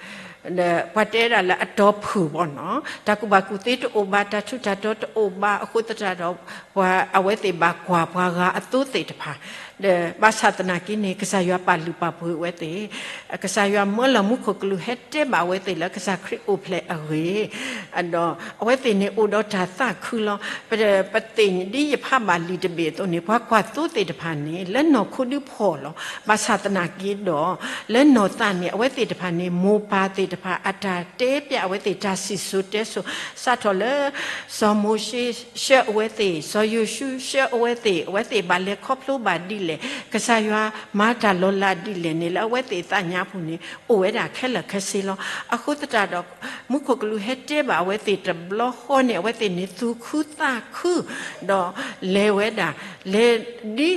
ဒီးပှၤတဲဒၣ်လၢအတီဖုၣ်ဘၣ်နီၤ, တၢ်ကူၣ်ဘၣ်ကူၣ်သ့တအိၣ်ဘၣ်, တၢ်ထူးတၢ်တီၤတအိၣ်ဘၣ်အဃိသတးဒီး ပှၤအဝဲသ့ၣ်ဘၣ်ကွၢ်ပှၤဂၤအသိသ့ၣ်တဖၣ်, ဒီးဘၣ်ဆၣ်သနာ်က့န့ၣ် ကစၢ်ယွၤပာ်လုၢ်ပာ်ပှ့ၤအဝဲသ့ၣ်, ကစၢ်ယွၤမၢလီၤမူခိၣ်ကလူးဟဲတဲဘၣ်အဝဲသ့ၣ်လၢကစၢ်ခရံာ်အိၣ်ဖျဲၣ်အဂ့ၢ်, ဒီးအဝဲသ့ၣ်န့ၣ်အိၣ်ဒီးတၢ်သးခုလီၤ. ပ, ပသ့ၣ်ညါဒ်ယဖးဘၣ်လံာ်တဘ့ၣ်အသိးန့ၣ် ပှၤကွၢ်သိသ့ၣ်တဖၣ်န့ၣ် လၢနီၢ်ခိဒုးဖှီၣ်လီၤ. ဘၣ်ဆၣ်သနာ်က့ဒီး လၢနီၢ်သးန့ၣ် အဝဲသ့ၣ်တဖၣ်န့ၣ် မိၢ်ပၢ်သ့ၣ်တဖၣ် အတၢ်တဲပျးအဝဲသ့ၣ်တၢ်စံၣ်စိၤတဲစိၤ စးထီၣ်လၢ စီၤမိၤၡ့ဆှၢအဝဲသ့ၣ်, စီၤယိၤၡူဆှၢအဝဲသ့ၣ်, အဝဲသ့ၣ်ဘၣ်လဲၤခီဖျိဘၣ်ဒ်လဲၣ်, ကစၢ်ယွၤမၤတၢ်လီၤလးဒ်လဲၣ်န့ၣ် လၢအဝဲသ့ၣ်သးညါပူၤန့ၣ် အိၣ်ဝဲဒၣ်ခဲလၢာ်ခဲဆ့လီၤ. အဃိသတးဒီး မူခိၣ်ကလူးဟဲတဲဘၣ်အဝဲသ့ၣ်တဘျီဃီန့ၣ် အဝဲသ့ၣ်န့ၣ်သူၣ်ခုသးခု ဒီးလဲၤဝဲဒၣ် လဲၤဒ်သိး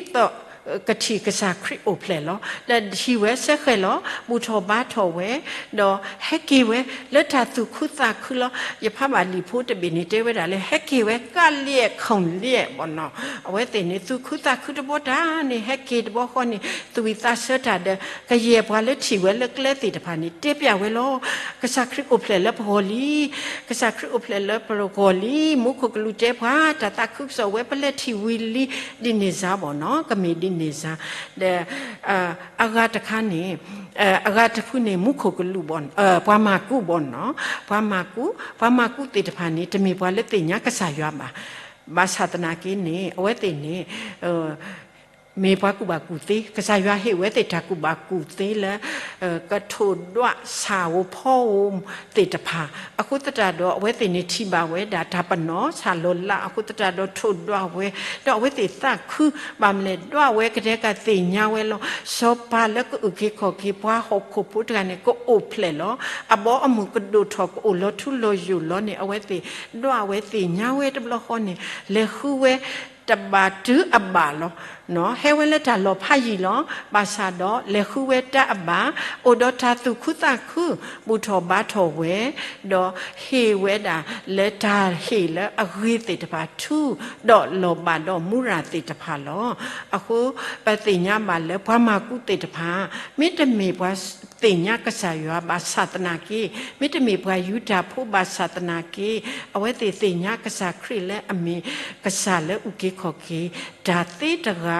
ကထံၣ်ကစၢ်ခရံာ်အိၣ်ဖျဲၣ်လီၤ. ဒီးထံၣ်ဝဲစဲဃဲၤလီၤ, ဘူၣ်ထီၣ်ဘါထီၣ်ဝဲ, ဒီးဟဲက့ၤဝဲလၢတၢ်သူၣ်ခုသးခုလီၤ. ယဖးဘၣ်လံာ်ဖိတဘ့ၣ်န့ၣ် တဲဝဲဒၣ်လၢ ဟဲက့ၤဝဲကးလံာ်ခုၣ်လံာ်ဘၣ်နီၤ. အဝဲသ့ၣ်န့ၣ် သူၣ်ခုသးခုတဘီတၢ်န့ၣ် ဟဲက့ၤတဘီဃီန့ၣ် သူၣ်ဝံၣ်သးဆၢတၢ်ဒီး ကယဲၢ်ပှၤလၢထံၣ်ဝဲလၢကျဲသ့ၣ်တဖၣ်န့ၣ် တဲပျးဝဲလီၤ. ကစၢ်ခရံာ်အိၣ်ဖျဲၣ်လၢပဂီၢ်လံ, ကစၢ်ခရံာ်အိၣ်ဖျဲၣ်လၢပဂီၢ်လံ, မူခိၣ်ကလူးတဲပှၤ တၢ်သးခုကစီၣ်ဝဲပလဲၤထံၣ်ဝံၤလံ, ဒ်န့ၣ်စါဘၣ်နီၤ, ကမ့ၢ်ဒ်န့ၣ်စါ, ဒီး အဂၤတခါန့ၣ်, အဂၤတဖုန့ၣ် မူခိၣ်ကလူးဘၣ်, ပှၤမၤကူးဘၣ်နီၤ, ပှၤမၤကူး, ပှၤမၤကူးသ့ၣ်တဖၣ်န့ၣ် တမ့ၢ်ပှၤလၢသ့ၣ်ညါကစၢ်ယွၤဘၣ်. ဘၣ်ဆၣ်သနာ်က့န့ၣ် အဝဲသ့ၣ်န့ၣ် မ့ၢ်ပှၤကူၣ်ဘၣ်ကူၣ်သ့, ကစၢ်ယွၤဟ့ၣ်ဝဲသ့ၣ်တၢ်ကူၣ်ဘၣ်ကူၣ်သ့လၢ ကထိၣ်ဒွးဆၣ်ဧိၤဖီဧိၤသ့ၣ်တဖၣ်, အဃိသတးဒီး အဝဲသ့ၣ်န့ၣ်ထံၣ်ဘၣ်ဝဲဒၣ်တၢ်ပနီၣ်ဆၣ်လီၤလးအဃိသတးဒီး ထိၣ်ဒွးဝဲ, ဒီးအဝဲသ့ၣ်သးခု, ဘၣ်မနုၤလဲၣ် ဒွးဝဲကဒဲကသ့ၣ်ညါဝဲလီၤ. စီၤပၤလၢကအုၣ်က့ၤခီၣ်က့ၤ ပှၤဟီၣ်ခိၣ်ဖိတဂၤန့ၣ် ကအိၣ်ဖျဲၣ်လီၤ. အဘီအမုၢ်ကဒိၣ်ထီၣ် ကအိၣ်လီၤထူလီၤယိာ်လီၤန့ၣ် အဝဲသ့ၣ်ဒွးဝဲသ့ၣ်ညါဝဲတဘျီဃီန့ၣ် လဲၤဃုဝဲတဘၣ်တုၤအဘၣ်လီၤ. ဟဲဝဲလၢတၢ်လီၢ်ဖးယံၤလီၤ. ဘၣ်ဆၣ်ဒီးလဲၤဃုဝဲတၢ်အဘၣ်, အိၣ်ဒီးတၢ်သူၣ်ခုသးခု, ဘူၣ်ထီၣ်ဘါထီၣ်ဝဲ, ဒီးဟ့ၣ်ဝဲဒၣ်လၢတၢ်ဟ့ၣ်လၢအဂ့ၤသ့ၣ်တဖၣ် ထူဒီးလီၤဘၣ်ဒီးမူရၤသ့ၣ်တဖၣ်လီၤ. အဃိပသ့ၣ်ညါဘၣ်လၢပှၤမၤကူသ့ၣ်တဖၣ် မ့တမ့ၢ်ပှၤသ့ၣ်ညါကစၢ်ယွၤဘၣ်ဆၣ်သနာ်က့, မ့တမ့ၢ်ပှၤယူဒၤဖိဘၣ်ဆၣ်သနာ်က့, အဝဲသ့ၣ်သ့ၣ်ညါကစၢ်ခရံာ်လၢအမ့ၢ်ကစၢ်လၢအုၣ်က့ၤခီၣ်က့ၤတၢ်သ့တဂၤ,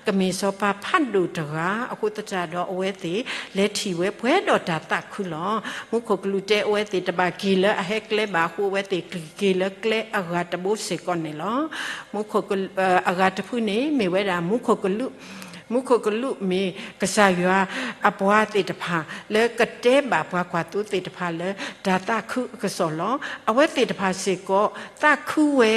ကမ့ၢ်စီၤပၤဖးဒိၣ်တဂၤ, အဃိသတးဒီးအဝဲသ့ၣ်လဲၤထံၣ်ဝဲပှဲၤဒီးတၢ်သးခုလီၤ. မူခိၣ်ကလူးတဲအဝဲသ့ၣ်တဘၣ်က့ၤလၢအဟဲကျဲဘၣ်အဃိ အဝဲသ့ၣ်က့ၤလၢကျဲအဂၤတဘိစ့ၢ်ကီးန့ၣ်လီၤ. မူခိၣ်ကလူး အဂၤတဖုန့ၣ် မ့ၢ်ဝဲဒၣ်မူခိၣ်ကလူး, မူခိၣ်ကလူးမ့ၢ်ကစၢ်ယွၤအပှၤသ့ၣ်တဖၣ်လၢကတဲဘၣ်ပှၤကွၢ်သိသ့ၣ်တဖၣ်လၢတၢ်သးခုအကစီၣ်လီၤ. အဝဲသ့ၣ်တဖၣ်စ့ၢ်ကီးသးခုဝဲ,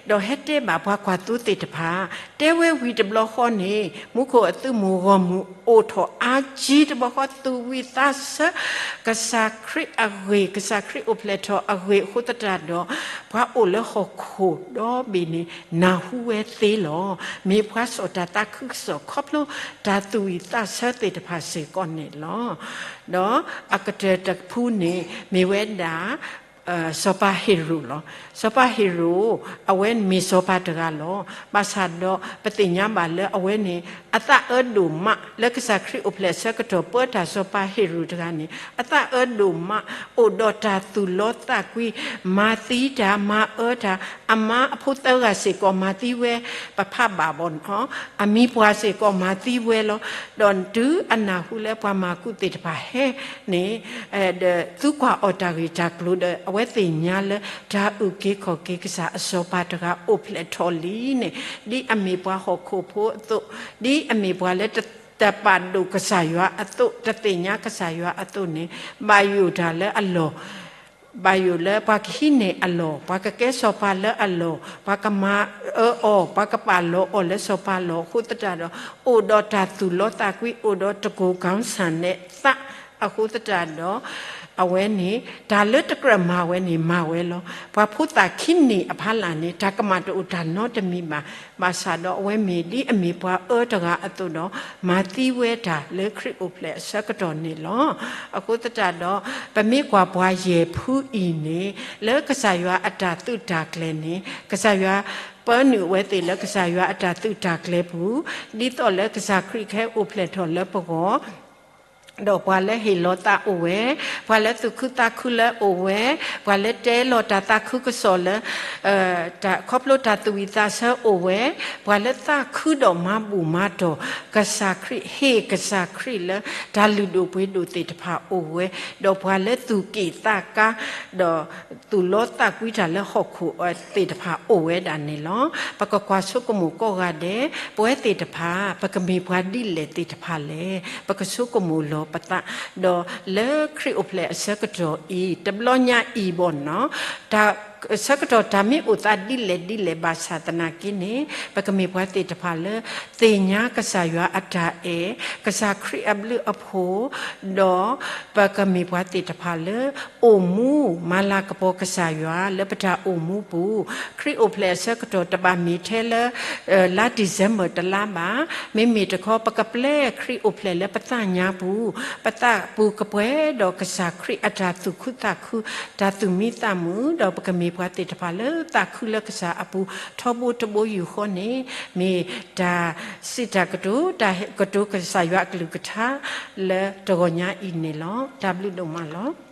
ဒီးဟဲတဲဘၣ်ပှၤကွၢ်သိသ့ၣ်တဖၣ်, တဲဝဲဝံၤတဘျီဃီန့ၣ် မူခိၣ်အသုးမုၢ်ဂီၢ်မုၢ်အိၣ်ထီၣ်အါကံတဘျီဃီ သူၣ်ဝံၣ်သးဆၢ ကစၢ်ခရံာ်အဂ့ၢ်, ကစၢ်ခရံာ်အိၣ်ဖျဲၣ်ထီၣ်အဂ့ၢ်အဃိသတးဒီး ပှၤအိၣ်လၢဟီၣ်ခိၣ်ဒီဘ့ၣ်န့ၣ် နၢ်ဟူဝဲသ့လီၤ. မ့ၢ်ပှၤစိာ်တၢ်သးခုကစီၣ်ခီဖျိတၢ်သူၣ်ဝံၣ်သးဆၢသ့ၣ်တဖၣ်စ့ၢ်ကီးန့ၣ်လီၤ. ဒီးအကတၢၢ်တဖုန့ၣ် မ့ၢ်ဝဲဒၣ် စီၤပၤဟ့ၤရိာ်လီၤ. စီၤပၤဟ့ၤရိာ် အဝဲမ့ၢ်စီၤပၤတဂၤလီၤ. ဘၣ်ဆၣ်ဒီးပသ့ၣ်ညါဘၣ်လၢအဝဲန့ၣ် အသးအၢဒိၣ်မး လၢကစၢ်ခရံာ်အိၣ်ဖျဲၣ်အဆၢကတီၢ် ပၢတၢ်စီၤပၤဟ့ၤရိာ်တဂၤန့ၣ် အသးအၢဒိၣ်မး အိၣ်ဒီးတၢ်သူၣ်လီသးကွံ, မၤသံတၢ် မၤအၢတၢ်, အမါအဖိသၢဂၤစ့ၢ်ကီးမၤသံဝဲ, ပဖးဘၣ်ဘီနီၤ, အမံၤပှၢ်စ့ၢ်ကီးမၤသံဝဲလီၤ. ဒီးတုၤအနၢ်ဟူလၢပှၤမၤကူသ့ၣ်တဖၣ်ဟဲန့ၣ် ဒီးသူကွၢ်အီၤတၢ်ဂ့ၢ်တၢ်ကျိၤဒီး အဝဲသ့ၣ်ညါလၢတၢ်အုၣ်က့ၤခီၣ်က့ၤကစၢ်အစီၤပၤတဂၤအိၣ်ဖျဲၣ်ထီၣ်လံန့ၣ်, ဒ်အမ့ၢ်ပှၤဟီၣ်ခိၣ်ဖိအသိး, ဒ်အမ့ၢ်ပှၤလၢတပာ်ဒိၣ်ကစၢ်ယွၤအသိး, တသ့ၣ်ညါကစၢ်ယွၤအသိးန့ၣ်, ဘၣ်ယိၣ်တၢ်လၢအလီၢ် ဘၣ်ယိၣ်လၢပှၤကဟံးန့ၢ်အလီၢ်, ပှၤကကဲစီၤပၤလၢအလီၢ်, ပှၤကမၤအၢအီၤ, ပှၤကပာ်လီၤအီၤလၢစီၤပၤလီၢ်အဃိသတးဒီး, အိၣ်ဒီးတၢ်သူၣ်လီသးကွံ, အိၣ်ဒီးတကိၢ်ကီၢ်ဆၣ်နဲးသး အဃိသတးဒီး အဝဲန့ၣ် တၢ်လၢတကြၢးမၤဝဲန့ၣ် မၤဝဲလီၤ. ပှၤဖိသၣ်ခံနံၣ်အဖီလာ်န့ၣ် တၢ်ကမၣ်တအိၣ်တၢ်နီတမံၤဘၣ်. ဘၣ်ဆၣ်ဒီးအဝဲမ့ၢ်ဒ်အမ့ၢ်ပှၤအၢတဂၤအသိးဒီး မၤသံဝဲတၢ်လၢခရံာ်အိၣ်ဖျဲၣ်အဆၢကတီၢ်န့ၣ်လီၤ. အဃိသတးဒီး ပမ့ၢ်ကွၢ်ပှၤယဲၢ်ဖုအံၤန့ၣ် လၢကစၢ်ယွၤအတၢ်သုးတၢ်ကျဲၤန့ၣ် ကစၢ်ယွၤ ပၢနုာ်အဝဲသ့ၣ်လၢကစၢ်ယွၤအတၢ်သုးတၢ်ကျဲၤပူၤ, ဒ်သိးလၢကစၢ်ခရံာ်ကဟဲအိၣ်ဖျဲၣ်ထီၣ်လၢပဂီၢ် ဒီးပှၤလၢဟ့ၣ်လီၤသးအိၣ်ဝဲ, ပှၤလၢသူၣ်ခုသးခုလၢအိၣ်ဝဲ, ပှၤလၢတဲလီၤတၢ်သးခုကစီၣ်လၢ ခီဖျိတၢ်သူၣ်ဝံၣ်သးဆၢအိၣ်ဝဲ, ပှၤလၢသးခုဒီးမၤဘူၣ်မၤတီၢ်ကစၢ်ခရံာ်, ဟ့ၣ်ကစၢ်ခရံာ်လၢတၢ်လုၢ်ဒိၣ်ပှ့ၤဒိၣ်သ့ၣ်တဖၣ်အိၣ်ဝဲ, ဒီးပှၤလၢသူၣ်က့ၣ်သးကါ ဒီးသူၣ်လီသးကွံတၢ်လၢဟီၣ်ခိၣ်သ့ၣ်တဖၣ်အိၣ်ဝဲဒၣ်န့ၣ်လီၤ. ပကကွၢ်ဆိကမိၣ်ကိးဂၤဒဲး, ပဝဲသ့ၣ်တဖၣ် ပကမ့ၢ်ပှၤဒ်လဲၣ်သ့ၣ်တဖၣ်လဲၣ်. ပကဆိကမိၣ်လီၤပသး, ဒီးလၢခရံာ်အိၣ်ဖျဲၣ်အဆၢကတီၢ်အံၤ တဘျီညါအံၤဘၣ်နီၤ တၢ်ဆၢကတီၢ်တၢ်မ့ၢ်အိၣ်သးဒ်လဲၣ်ဒ်လဲၣ်ဘၣ်ဆၣ်သနာ်က့န့ၣ် ပကမ့ၢ်ပှၤသ့ၣ်တဖၣ်လၢ သ့ၣ်ညါကစၢ်ယွၤအတၢ်အဲၣ်, ကစၢ်ခရံာ်အဘျုးအဖှိၣ်, ဒီးပကမ့ၢ်ပှၤသ့ၣ်တဖၣ်လၢ အိၣ်မူ မၤလၤကပီၤကစၢ်ယွၤ လၢပတၢ်အိၣ်မူပူၤ, ခရံာ်အိၣ်ဖျဲၣ်အဆၢကတီၢ်တဘၣ်မ့ၢ်ထဲလၢ လါ December တလါဘၣ်, မ့မ့ၢ်တခီ ပကပျဲခရံာ်အိၣ်ဖျဲၣ်လၢပသးညါပူၤ, ပသးပူၤကပှဲၤဒီးကစၢ်ခရံာ်အတၢ်သူၣ်ခုသးခု, တၢ်သူၣ်မံသးမုာ်, ဒီးပကမ့ၢ်ပှၤသ့ၣ်တဖၣ်လၢသးခုလၢကစၢ်အပူၤ ထီဘိတဘိယူၢ်ဃီန့ၣ်, မ့ၢ်တၢ်စံးတၢ်ကတိၤ တၢ်ကတိၤကစၢ်ယွၤအကလုၢ်ကထါ လၢတဂီၤညါအံၤန့ၣ်လီၤ. တၢ်ဘျုးဒိၣ်မးလီၤ.